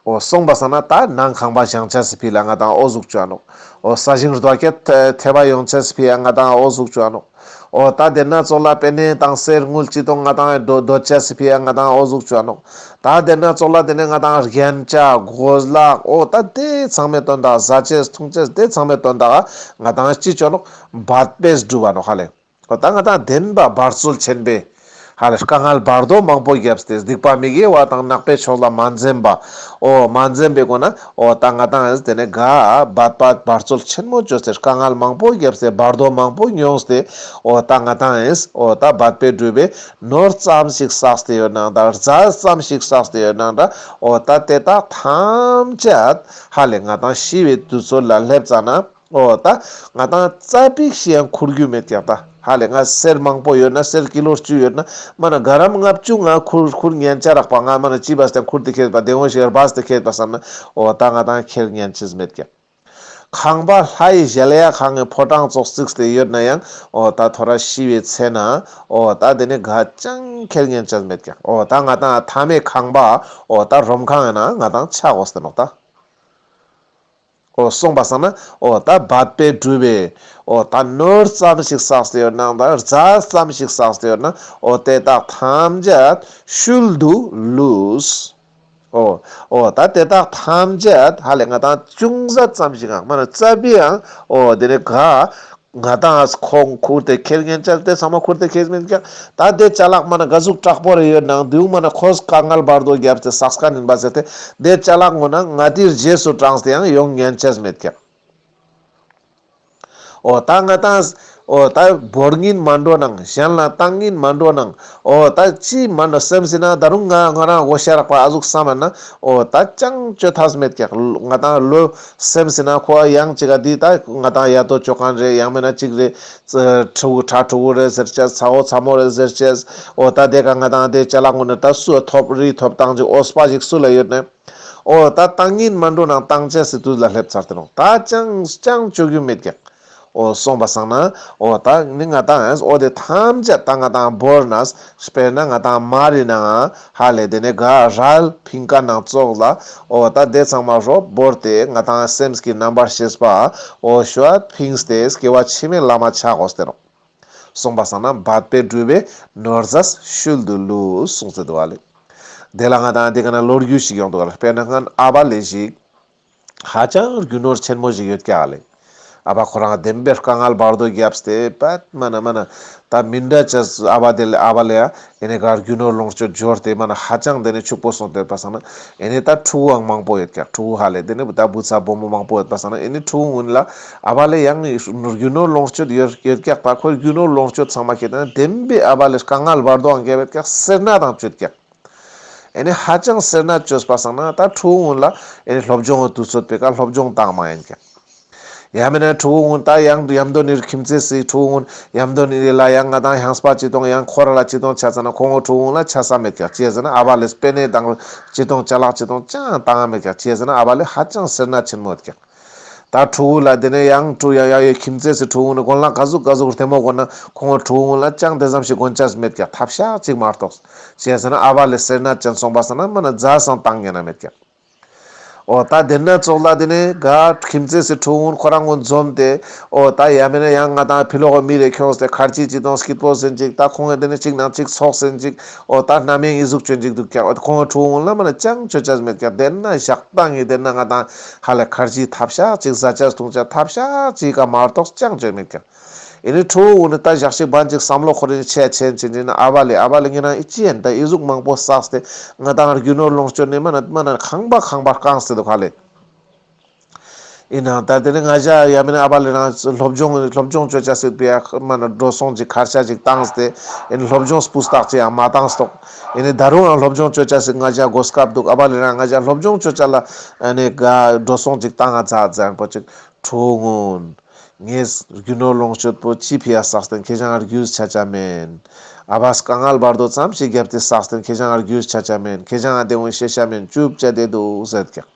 འོ་སོང་པ་སང་ན་ད་ནང་ཁང་པ་བཞེངས་ཅེས་སི་ཕི་ལ་ང་དང་འོ་ཟུག་ཅོ་ཨ་ནོག། འོ་ས་ཞིང་རྡོ་སྐྱེད་ཐེ་བ་ཡོང་ཅེས་སི་ཕི་ཡ་ང་དང་འོ་ཟུག་ཅོ་ཨ་ནོག། འོ་ད་དེ་ན་ཙོགས་ལ་པེ་ནེ་དང་གསེར་དངུལ་ཅི་དང་ང་དང་འདོད་ཅེས་སི་ཕི་ཡ་ང་དང་འོ་ཟུག་ཅོ་ཨ་ནོག། ད་དེ་ན་ཙོགས་ལ་དེ་ནེ་ང་དང་རྒྱན་ཆ་གོས་ལག་འོ་ད་དེ་ཚང་མའི་དོན་དག་ཟ་ཅེས་འཐུང་ཅེས་དེ་ཚང་མའི་དོན་དག་ང་དང་ཅི་ཅོ་ཨ་ནོག། འབད་པས་སྒྲུབ་པ་ནོག་ཧ་ལེ། འོ་ད་ང་དང་བདེན་པ་འབད་རྩོལ་ཆེན་པོས་ཧ་ལེ་དཀའ་ངལ་བར་དོ་མང་པོ་བརྒྱབ་སྟེ་སྡིག་པ་མི་དགེ་བ་དང་ནག་པོའི་ཕྱོགས་ལ་མ་འཛེམས་པ། འོ་མ་འཛེམས་པའི་སྒོ་ནས་འོ་ད་ང་དང་ཨེས་དེ་ནེ་ག་འབད་པ་འབད་རྩོལ་ཆེན་མོ་བཅོས་ཏེ་དཀའ་ངལ་མང་པོ་བརྒྱབ་སྟེ་བར་དོ་མང་པོ་མྱོངས་ཏེ། འོ་ད་ང་དང་ཨེས་འོ་ད་འབད་པས་སྒྲུབ་པའི་ནོར་ཙམ་ཞིག་བསགས་ཏེ་ཡོད་ནའང་འདྲ། རྫས་ཙམ་ཞིག་བསགས་ཏེ་ཡོད་ནའང་འདྲ། འོ་ད་དེ་དག་ཐམས་ཅད་ཧ་ལེ་ང་དང་ཤི་བའི་དུས་ཚོད་ལ་སླེབས་ཙ་ན། འོ་ད་ང་དང་རྩ་བིག་ཤིག་ཡང་ཁུར་རྒྱུ་མེད་ཀྱག་ད། ཧ་ལེ་ང་གསེར་མང་པོ་ཡོད་ན་གསེར་ཀི་ལོ་བཅུ་ཡོད་ན་མ་ན་ག་རམ་ལྔ་བཅུ་ང་ཁུར་ཁུར་ཉན་ཆ་རག་པ། ང་མ་ན་ཅི་བས་ཏེ་ཁུར་ཏེ་ཁྱེར་བ་དེ་འོ་ཞིག་སྦས་ཏེ་ཁྱེར་བ་བསམ་ན་འོ་ད་ང་དང་ཁྱེར་ཉན་ཅེས་མེད་ཀྱག། ཁང་པ་ལྷ་ཡི་གཞལ་ཡས་ཁང་གི་ཕོ་བྲང་ཙོགས་བརྩིགས་ཏེ་ཡོད་ན་ཡང་འོ་ད་ཐོ་རས་ཤི་བའི་ཚེ་ན་འོ་ད་དེ་ནེ་ག་ཅང་ཁྱེར་ཉན་ཅེས་མེད་ཀྱག། འོ་ད་ང་དང་མཐའ་མའི་ཁང་པ་འོ་ད་རོམ་ཁང་ཡིན་ན་ང་དང་ཆ་དགོས་ཏེ་ནོག་ད། འོ་སོང་པ་སང་ན་འོ་ད་འབད་པས་སྒྲུབ་པའི་འོ་ད་ནོར་ཙམ་ཞིག་བསགས་ཏེ་ཡོད་ནའང་འདྲ། རྫས་ཙམ་ཞིག་བསགས་ཏེ་ཡོད་ན་འོ་དེ་དག་ཐམས་ཅད་ཤུལ་དུ་ལུས། འོ་འོ་ད་དེ་དག་ཐམས་ཅད་ཧ་ལེ་ང་དང་ཅུང་ཟད་ཙམ་ཞིག་ཡང་མ་ན་རྩ་བིག་ཡང་འོ་དེ་ནེ་ག་ང་དང་ཁོང་ཁུར་ཏེ་ཁྱེར་ཉན་ཅེས་དེ་ཚང་མ་ཁུར་ཏེ་ཁྱེར་མེད་ཀྱག། ད་དེ་ཅ་ལག་མ་ན་ག་ཟུག་དྲག་པོ་རེ་ཡོད་ནའང་དེའུ་མ་ན་ཁོས་དཀའ་ངལ་བར་དོ་བརྒྱབ་སྟེ་བསགས་མཁན་ཡིན་པ་ཟེར་ཏེ་དེ་ཅ་ལག་ངོ་ན་ང་དེའི་རྗེས་སུ་འབྲངས་ཏེ་ཡང་ཡོང་ཉན་ཅེས་མེད་ཀྱག། འོ་ད་ང་དང་འོ་ད་བོར་ཉིན་མ་འགྲོ་ནང་གཞན་ལ་བཏང་ཉིན་མ་འགྲོ་ནང་འོ་ད་ཅི་མ་འགྲོ་སེམས་སི་ན་ད་རུང་ང་ང་རང་གོ་ཤ་རག་པ་ཨ་ཟུག་བསམ་མ་ན་འོ་ད་ཅང་བཅོ་ཐབས་མེད་ཀྱག། ང་དང་ལོ་སེམས་སི་ན་ཁོ་ཡང་ཅིག་ག་འདི་ད་ང་དང་ཡ་དོ་བཅོ་མཁན་རེད། ཡང་མེད་ན་ཅིག་རེད། ཕྲུ་གུ་ཁྲ་ཕྲུ་གུ་རེད་ཟེར་ཅེས། ཚ་བོ་ཚ་མོ་རེད་ཟེར་ཅེས། འོ་ད་དེ་ག་ང་དང་དེ་ཅ་ལག་ངོ་ན་ད་སུ་ཐོབ་རི་ཐོབ་ཐང་ཅིག་འོས་པ་ཞིག་སུ་ལ་ཡོད་ནས། འོ་ད་བཏང་ཉིན་མ་འགྲོ་ནང་བཏང་ཅེས་སི་དུས་ལ་སླེབས་ཚར་ཏེ་ནོག། ད་ཅང་ཅང་བཅོ་རྒྱུ་མེད་ཀྱག། འོ་སོང་པ་སང་ན་འོ་ད་ནི་ང་དང་འོ་དེ་ཐམས་ཅད་ད་ང་དང་བོར་ན་དཔེར་ན་ང་དང་མར་རི་ནང་ཧ་ལེ་དེ་ནེ་ག་རལ་ཕིང་ཀ་ནང་ཙོགས་ལ་འོ་ད་དེ་ཚང་མ་རོབ་བོར་ཏེ་ང་དང་སེམས་ཀྱི་རྣམ་པར་ཤེས་པ་འོ་ཞུ་བ་ཕིངས་ཏེ་སྐྱེ་བ་ཕྱི་མའི་ལམ་མ་ཆ་དགོས་ཏེ་ནོག། སོང་པ་སང་ན་འབད་པས་བསྒྲུབས་པའི་ནོར་རྫས་ཤུལ་དུ་ལུས་གསུངས་ཏེ་འདུག་ཨ་ལེ། དེ་ལ་ང་དང་དེ་ག་ན་ལོ་རྒྱུས་ཤིག་ཡོང་འདུག་ཨ་ལེ། དཔེར་ན་སྔན་ཨ་བ་ལེ་ཞིག་ཧ་ཅང་རྒྱུ་ནོར་ཆེན་མོ་ཞིག་ཡོད་ཀྱག་ཨ་ལེ། ཨ་བ་ཁོ་རང་བདེན་པའི་དཀའ་ངལ་བར་དོ་བརྒྱབ་སྟེ་པད་མ་ན་མ་ན་ད་མི་འདྲ་ཅེས་ཨ་བ་དེ་ལ་ཨ་བ་ལེ་ཡ་ཨེ་ནེ་ག་རྒྱུ་ནོར་ལོངས་སྤྱོད་འབྱོར་ཏེ་མ་ན་ཧ་ཅང་དེ་ནེ་ཕྱུག་པོ་སོང་སྟེ་ཡོད་པ་སང་ན་ཨེ་ནེ་ད་ཕྲུ་གུའང་མང་པོ་ཡོད་ཀྱག། ཕྲུ་གུ་ཧ་ལེ་དེ་ནེ་ད་བུ་ཚ་བུ་མོ་མང་པོ་ཡོད་པ་སང་ན་ཨེ་ནེ་ཕྲུ་གུ་གུན་ལ་ཨ་བ་ལེ་ཡང་རྒྱུ་ནོར་ལོངས་སྤྱོད་ཡོད་ཡོད་ཀྱག་པ། ཁོའི་རྒྱུ་ནོར་ལོངས་སྤྱོད་ཚང་མ་ཁྱེར་ཏེ་ན་བདེན་པའི་ཨ་བ་ལེ་དཀའ་ངལ་བར་དོའང་བརྒྱབ་ཡོད་ཀྱག། སེར་སྣ་དང་བཅོས་ཀྱག། ཨེ་ནེ་ཧ་ཅང་སེར་སྣ་བཅོས་པ་སང་ན་ད་ཕྲུ་གུ་གུན་ལ་ཨེ་ནེ་སློབ་སྦྱོང་གི་དུས་ཚོད་པའི་ཀ་སློབ་སྦྱོང་བཏང་མ་ཡིན་ཀྱག། ཡང་མིན་ན་ཕྲུ་གུ་གུན་ད་ཡང་ཡམ་དོ་ནི་ཁྱིམ་མཚེས་སི་ཕྲུ་གུ་གུན་ཡམ་དོ་ནི་ལ་ཡང་ང་དང་ཧང་སྤ་ཅི་དང་ཡང་ཁོ་ར་ལ་ཅི་དང་ཆ་ཙ་ན་ཁོང་གི་ཕྲུ་གུ་གུན་ལ་ཆ་ས་མེད་ཀྱག། ཅི་ཟེར་ན་ཨ་བ་ལེ་པེ་ནེ་དང་ཅི་དང་ཅ་ལག་ཅི་དང་ཅང་བཏང་ང་མེད་ཀྱག། ཅི་ཟེར་ན་ཨ་བ་ལེ་ཧ་ཅང་སེར་སྣ་ཆེན་མོ་ཡོད་ཀྱག། ད་ཕྲུ་གུ་ལ་དེ་ནེ་ཡང་ཕྲུ་ཡ་ཡ་ཡ་ཁྱིམ་མཚེས་སི་ཕྲུ་གུ་གུན་ལ་ག་ཟུག་ག་ཟུག་རྡེ་མོ་དགོས་ན་ཁོང་གི་ཕྲུ་གུ་གུན་ལ་ཅང་དེ་ཙམ་ཞིག་དགོས་ཆ་མེད་ཀྱག། ཐབས་ཤག་ཅིག་མ་གཏོགས། ཅི་ཟེར་ན་ཨ་བ་ལེ་སེར་སྣ་ཅན་སོང་པ་སང་ན་མ་ན་རྫས་སང་བཏང་ཉན་ན་མེད་ཀྱག། འོ་ད་དེ་ན་ཙོགས་ལ་དེ་ནེ་ག་ཁྱིམ་མཚེས་སི་ཕྲུ་གུ་གུན་ཁོ་རང་གུན་འཛོམས་ཏེ་འོ་ད་ཡང་མིན་ན་ཡང་ང་དང་ཕི་ལོག་གི་མི་རེ་ཁྱོངས་ཏེ་ཁར་ཅི་ཅི་དང་སྐྱིད་པོ་ཟེར་ཅིག། ད་ཁོང་གི་དེ་ནེ་ཅིག་ནང་ཅིག་ཚོགས་ཟེར་ཅིག། འོ་ད་རྣམ་གཡེང་ཨི་ཟུག་བཅོ་ཅིག་འདུག་ཀྱག། འོ་ཁོང་གི་ཕྲུ་གུ་གུན་ལ་མ་ན་ཅང་བཅོ་ཆ་མེད་ཀྱག། དེ་ན་ཞག་དང་ངི་དེ་ན་ང་དང་ཧ་ལེ་ཁར་ཅི་ཐབས་ཤག་ཅིག་ཟ་ཆ་འཐུང་ཆ་ཐབས་ཤག་ཅིག་ག་མ་གཏོགས་ཅང་བཅོ་མེད་ཀྱག། ཨེ་ནེ་ཕྲུ་གུ་གུན་ནི་ད་ཞག་ཅིག་བན་ཅིག་བསམ་བློ་འཁོར་ནི་ཆེ་ཆེན་ཆེན་ཅིག་ན་ཨ་བ་ལེ་ཨ་བ་ལེ་ངེ་རང་ཨི་ཅི་ཡན་ད་ཨི་ཟུག་མང་པོ་བསགས་ཏེ་ང་དང་རྒྱུ་ནོར་ལོངས་སྤྱོད་ནི་མ་ན་མ་ན་ཁང་པ་ཁང་པ་བཀང་སྟེ་འདུག་ཧ་ལེ། ཨིན་ནའང་ད་དེ་ནེ་ང་ཞ་ཡང་མིན་ན་ཨ་བ་ལེ་རང་སློབ་སྦྱོང་སློབ་སྦྱོང་བཅོ་ཆ་སི་ཕི་ཡ་མ་ན་འགྲོ་སོང་ཅིག་ཁར་ཆ་ཅིག་བཏང་སྟེ་ཨེ་ནེ་སློབ་སྦྱོང་སྤུས་དག་ཅིག་ཡང་མ་བཏང་སྟོག། ཨེ་ནེ་ད་རུང་ཡང་སློབ་སྦྱོང་བཅོ་ཆ་སི་ང་ཞ་གོ་སྐབས་འདུག། ཨ་བ་ལེ་རང་ང་ཞ་སློབ་སྦྱོང་བཅོ་ཆ་ལ་ཨེ་ནེ་ག་འགྲོ་སོང་ཅིག་བཏང་ང་ཛད་ཛད་པོ་ཅིག། ཕྲུ་གུ་གུན། ངས་རྒྱུ་ནོར་ལོངས་སྤྱོད་པོ་ཅི་ཕི་ཡ་བསགས་ཏེ་ཁྱེ་ཞང་རྒྱུས་ཆ་ཆ་མེན། ཨ་བས་དཀའ་ངལ་བར་དོ་ཙམ་ཞིག་བརྒྱབ་སྟེ་བསགས་ཏེ་ཁྱེ་ཞང་རྒྱུས་ཆ་ཆ་མེན། ཁྱེ་ཞང་ཨ་དེ་འོན་ཤེས་ཤ་མེན་ཅུབ་ཅ་དེ་འདུག་ཟེར་ཀྱག།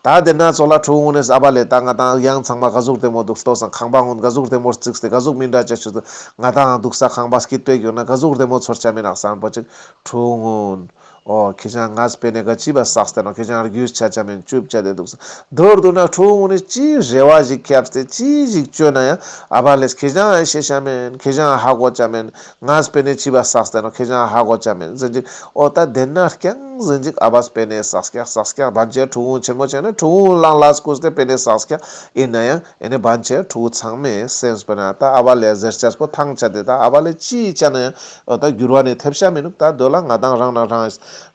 ད་དེ་ན་ཙོགས་ལ་ཕྲུ་གུ་གུན་ནི་ཨ་བ་ལེ་ད་ང་དང་ཡང་ཚང་མ་ག་ཟུག་བདེ་མོ་འདུག་ལྟོས་སང་ཁང་པ་གུན་ག་ཟུག་བདེ་མོ་རྩིགས་ཏེ་ག་ཟུག་མི་འདྲ་ཅ་ཆུ་ང་དང་འདུག་ས་ཁང་པ་སྐྱིད་པོ་ཡོད་ན་ག་ཟུག་བདེ་མོ་ཚོར་ཆ་མེན་ནག་སང་པོ་ཅིག་ཕྲུ་གུ་གུན། འོ་ཁྱེ་ཞ་ངས་པེ་ནེ་ག་ཅི་བ་སགས་ཏེ་ནོག། ཁྱེ་ཞ་རྒྱུས་ཆ་ཆ་མེན་ཅུབ་ཆ་ཏེ་དུག་ས། མདོར་བསྡུ་ན་ཕྲུ་གུ་གུན་ནི་ཅི་རེ་བ་ཞིག་ཁྱབ་སྟེ་ཅི་ཞིག་ཅོ་ན་ཡང་ཨ་བ་ལེས་ཁྱེ་ཞ་ཤེས་ཆ་མེན། ཁྱེ་ཞ་ཧ་གོ་ཆ་མེན། ངས་པེ་ནེ་ཅི་བ་སགས་ཏེ་ནོག། ཁྱེ་ཞ་ཧ་གོ་ཆ་མེན་ཟེར་ཅིག། འོ་ད་དེ་ན་རྐྱང་ཟེར་ཅིག་ཨ་བས་པེ་ནེ་སགས་ཀྱག་སགས་ཀྱག། བན་ཆེ་ཕྲུ་གུ་ཆེན་མོ་ཆེ་ན་ཕྲུ་གུ་ལང་ལ་སྐུས་ཏེ་པེ་ནེ་སགས་ཀྱག། ཨིན་ན་ཡང་ཨེ་ནེ་བན་ཆེ་ཕྲུ་གུ་ཚང་མའི་སེམས་པ་ན་ད་ཨ་བ་ལེ་ཟེར་ཆས་པོ་ཐང་ཆད་དེ་ད་ཨ་བ་ལེ་ཅི་ཆ་ན་ཡང་འོ་ད་འགྱུར་བ་ནི་ཐེབས་ཤ་མི་ནུག། ད་དོ་ལ་ང་དང་རང་ན་རང་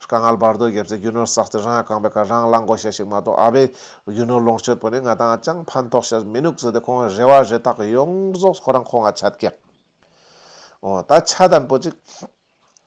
དཀའ་ངལ་བར་དོ་རྒྱབ་སྟེ་རྒྱུ་ནོར་བསགས་ཏེ་རང་རྐང་པའི་ཀ་རང་ལངས་དགོས་ཤ་ཞིག་མ་གཏོགས་ཨ་བའི་རྒྱུ་ནོར་ལོངས་སྤྱོད་པོ་ནི་ང་དང་ཅང་ཕན་ཐོགས་ཤ་མི་ནུག་ཟེར་ཏེ་ཁོང་རེ་བ་རེ་ཐག་ཡོངས་རྫོགས་ཁོ་རང་ཁོང་ང་ཆད་ཀྱག། འོ་ད་ཆད་དན་པོ་ཅིག།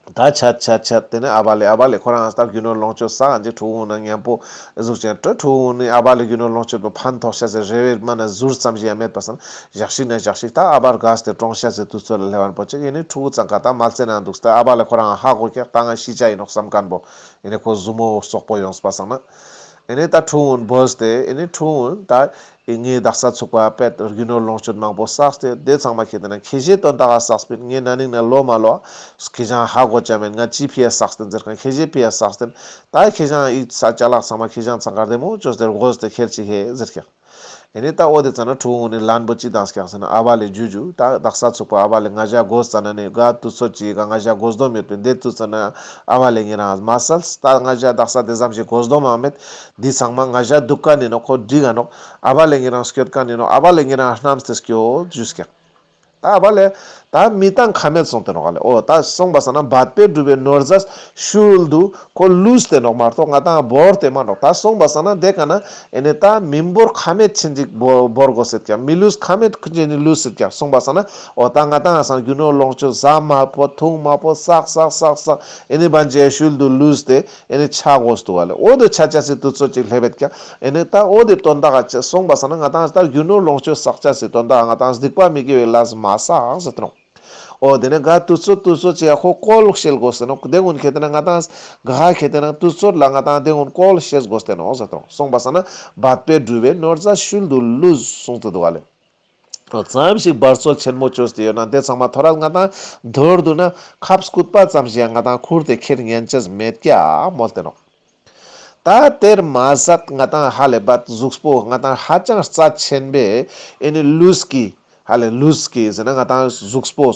ད་ཆད་ཆད་ཆད་དེ་ནས་ཨ་བ་ལེ་ཨ་བ་ལེ་ཁོ་རང་ད་རྒྱུ་ནོར་ལོངས་སྤྱོད་བསགས་ཨ་ཅིག་ཕྲུ་གུ་ན་མཉམ་པོ་གཟུགས་ཅན་སྤྲོད། ཕྲུ་གུ་ནི་ཨ་བ་ལེ་རྒྱུ་ནོར་ལོངས་སྤྱོད་པོ་ཕན་ཐོགས་ཤ་ཟེར་རེ་བའི་མ་ན་ཟུར་ཙམ་ཞིག་ཡང་མེད་པ་སང་ཞག་ཞིག་ན་ཞག་ཞིག་ད་ཨ་བར་དགའ་སྟེ་གྲོངས་ཤ་ཟེར་དུས་ཚོད་ལ་སླེབས་པ་པོ་ཅིག་ཨེ་ནི་ཕྲུ་གུ་ཚང་ཀ་ད་མ་ཚེ་ན་འདུག་སྟེ་ཨ་བ་ལེ་ཁོ་རང་ཧ་གོ་ཀྱག་ད་ང་ཤི་ཆ་ཡིན་ནོག་བསམ་མཁན་པོ་ཨེ་ནི་ཁོ་ཟུར་མོ་སོག་པོ་ཡོངས་པ་སང་ན། ཨེ་ནི་ད་ཕྲུ་གུ་བོས་ཏེ་ཨེ་ནི་ཕྲུ་གུ་ད་ཨེ་ངའི་དག་ས་ཚུགས་པ་པད་རྒྱུ་ནོར་ལོངས་སྤྱོད་མང་པོ་བསགས་ཏེ་དེ་ཚང་མ་ཁྱེར་ཏེ་ན་ཁྱེ་ཞའི་དོན་དག་ག་བསགས་པིན། ངའི་ན་ནིང་ན་ལོ་མ་ལོ་ཁྱེ་ཞ་ཧ་གོ་ཆ་མེན། ང་ཅི་ཕི་ཡ་བསགས་ཏེན་ཟེར་ཁན་ཁྱེ་ཞའི་ཕི་ཡ་བསགས་ཏེན། ད་ཁྱེ་ཞ་ཨི་ས་ཅ་ལག་ཚང་མ་ཁྱེ་ཞ་ཚང་ཀ་རྡེ་མོ་ཅོས་ཏེ་དགོས་ཏེ་ཁྱེར་ཅིག་ཧེ་ཟེར་ཀྱག། ཨེ་ནི་ད་འོ་དེ་ཙ་ན་ཕྲུ་གུ་ནི་ལན་པོ་ཅི་བཏང་ཀྱག་ཟེར་ན་ཨ་བ་ལེ་ཇུ་ཇུ་ད་དག་ས་ཚུགས་པ་ཨ་བ་ལེ་ང་ཞ་དགོས་ཙ་ན་ནི་ག་དུས་ཚོད་ཅིག་ག་ང་ཞ་དགོས་དོ་མེད་པིན། དེ་དུས་ཙ་ན་ཨ་བ་ལེ་ཉེ་རང་མ་སལ། ད་ང་ཞ་དག་ས་དེ་ཙམ་ཞིག་དགོས་དོ་མ་མེད། འདི་ཚང་མ་ང་ཞ་འདུག་ག་ནི་ནོག། ཁོ་འགྲིག་ག་ནོག། ཨ་བ་ལེ་ཉེ་རང་སྐྱོད་ག་ནི་ནོག། ཨ་བ་ལེ་ཉེ་རང་རྣམས་ཏེ་སྐྱོད་ཞུས་ཀྱག། ད་ཨ་བ་ལེ་ད་མི་བཏང་ཁ་མེད་སོང་སྟེ་ནོག་ལེ། འོ་ད་སོང་པ་སང་ན་འབད་པས་བསྒྲུབས་པའི་ནོར་རྫས་ཤུལ་དུ་ཁོ་ལུས་ཏེ་ནོག་མ་གཏོགས་ང་དང་བོར་ཏེ་མ་ནོག། ད་སོང་པ་སང་ན་དེ་ཀ་ན་ཨེ་ནི་ད་མི་བོར་ཁ་མེད་ཆེན་ཅིག་བོ་བོར་དགོས་སེད་ཀྱག། མི་ལུས་ཁ་མེད་ཆེན་ཅིག་ལུས་སེད་ཀྱག། སོང་པ་སང་ན་འོ་ད་ང་དང་སང་རྒྱུ་ནོར་ལོངས་སྤྱོད་ཟ་མ་ཕོད་འཐུང་མ་ཕོད་བསགས་བསགས་བསགས་བསགས་ཨེ་ནི་བན་ཆེ་ཤུལ་དུ་ལུས་ཏེ་ཨེ་ནི་ཆ་དགོས་འདུག་ག་ལེ། འོ་དེ་ཆ་ཆ་སི་དུས་ཚོད་ཅིག་སླེབས་ཡོད་ཀྱག། ཨེ་ནི་ད་འོ་དེ་དོན་དག་ག་སོང་པ་སང་ན་ང་དང་ད་རྒྱུ་ནོར་ལོངས་སྤྱོད་བསགས་ཆ་སི་དོན་དག་ག་ང་དང་སྡིག་པ་མི་དགེ་བའི་ལས་མ་བསགས་ཟེར་ཏེ་ནོག། འོ་དེ་ནས་ག་དུས་ཚོད་དུས་ཚོད་ཅིག་ཡ་ཁོ་བཀོལ་ཤེས་དགོས་ཟེར་ནོག། དེ་ཀུན་ཁྱེར་ཏེ་ན་ང་དང་ག་ཁྱེར་ཏེ་ན་དུས་ཚོད་ལ་ང་དང་དེ་ཀུན་བཀོལ་ཤེས་དགོས་ཏེ་ནོག་ཟེར་ཏེ་ནོག། སོང་པ་སང་ན་འབད་པས་བསྒྲུབས་པའི་ནོར་རྫས་ཤུལ་དུ་ལུས་གསུངས་ཏེ་འདུག་ག་ལེ། འོ་ཙམ་ཞིག་འབད་རྩོལ་ཆེན་མོ་ཅོས་ཏེ་ཡོད་ན་དེ་ཚང་མ་ཐོ་རས་ང་དང་མདོར་བསྡུ་ན་ཁབ་སྐུད་པ་ཙམ་ཞིག་ཡང་ང་དང་ཁུར་ཏེ་ཁྱེར་ཉན་ཆས་མེད་ཀྱག་མོལ་ཏེ་ནོག། ད་དེར་མ་ཟད་ང་དང་ཧ་ལེ་བད་གཟུགས་པོ་ང་དང་ཧ་ཅང་རྩ་ཆེན་པོའི་ཨེ་ནི་ལུས་ཀྱི་ཧ་ལེ་ལུས་ཀྱི་ཟེར་ན་ང་དང་གཟུགས་པོ།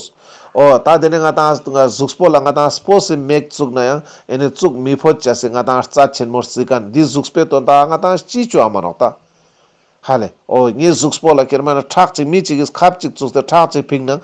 འོ་ད་དེ་ནས་ང་དང་གཟུགས་པོ་ལ་ང་དང་སྤོས་སི་མེ་བཙུགས་ན་ཡང་ཨེ་ནི་བཙུགས་མི་ཕོད་ཅེས་སི་ང་དང་རྩ་ཆེན་མོ་རྩི་མཁན་འདི་གཟུགས་པོའི་དོན་དག་ང་དང་ཅི་ཅོ་ཨ་མ་ནོག་ད། ཧ་ལེ། འོ་ངའི་གཟུགས་པོ་ལ་ཁྱེར་མ་ན་ཁྲག་ཅིག་མི་ཅིག་གིས་ཁབ་ཅིག་བཙུགས་ཏེ་ཁྲག་ཅིག་ཕིང་ན་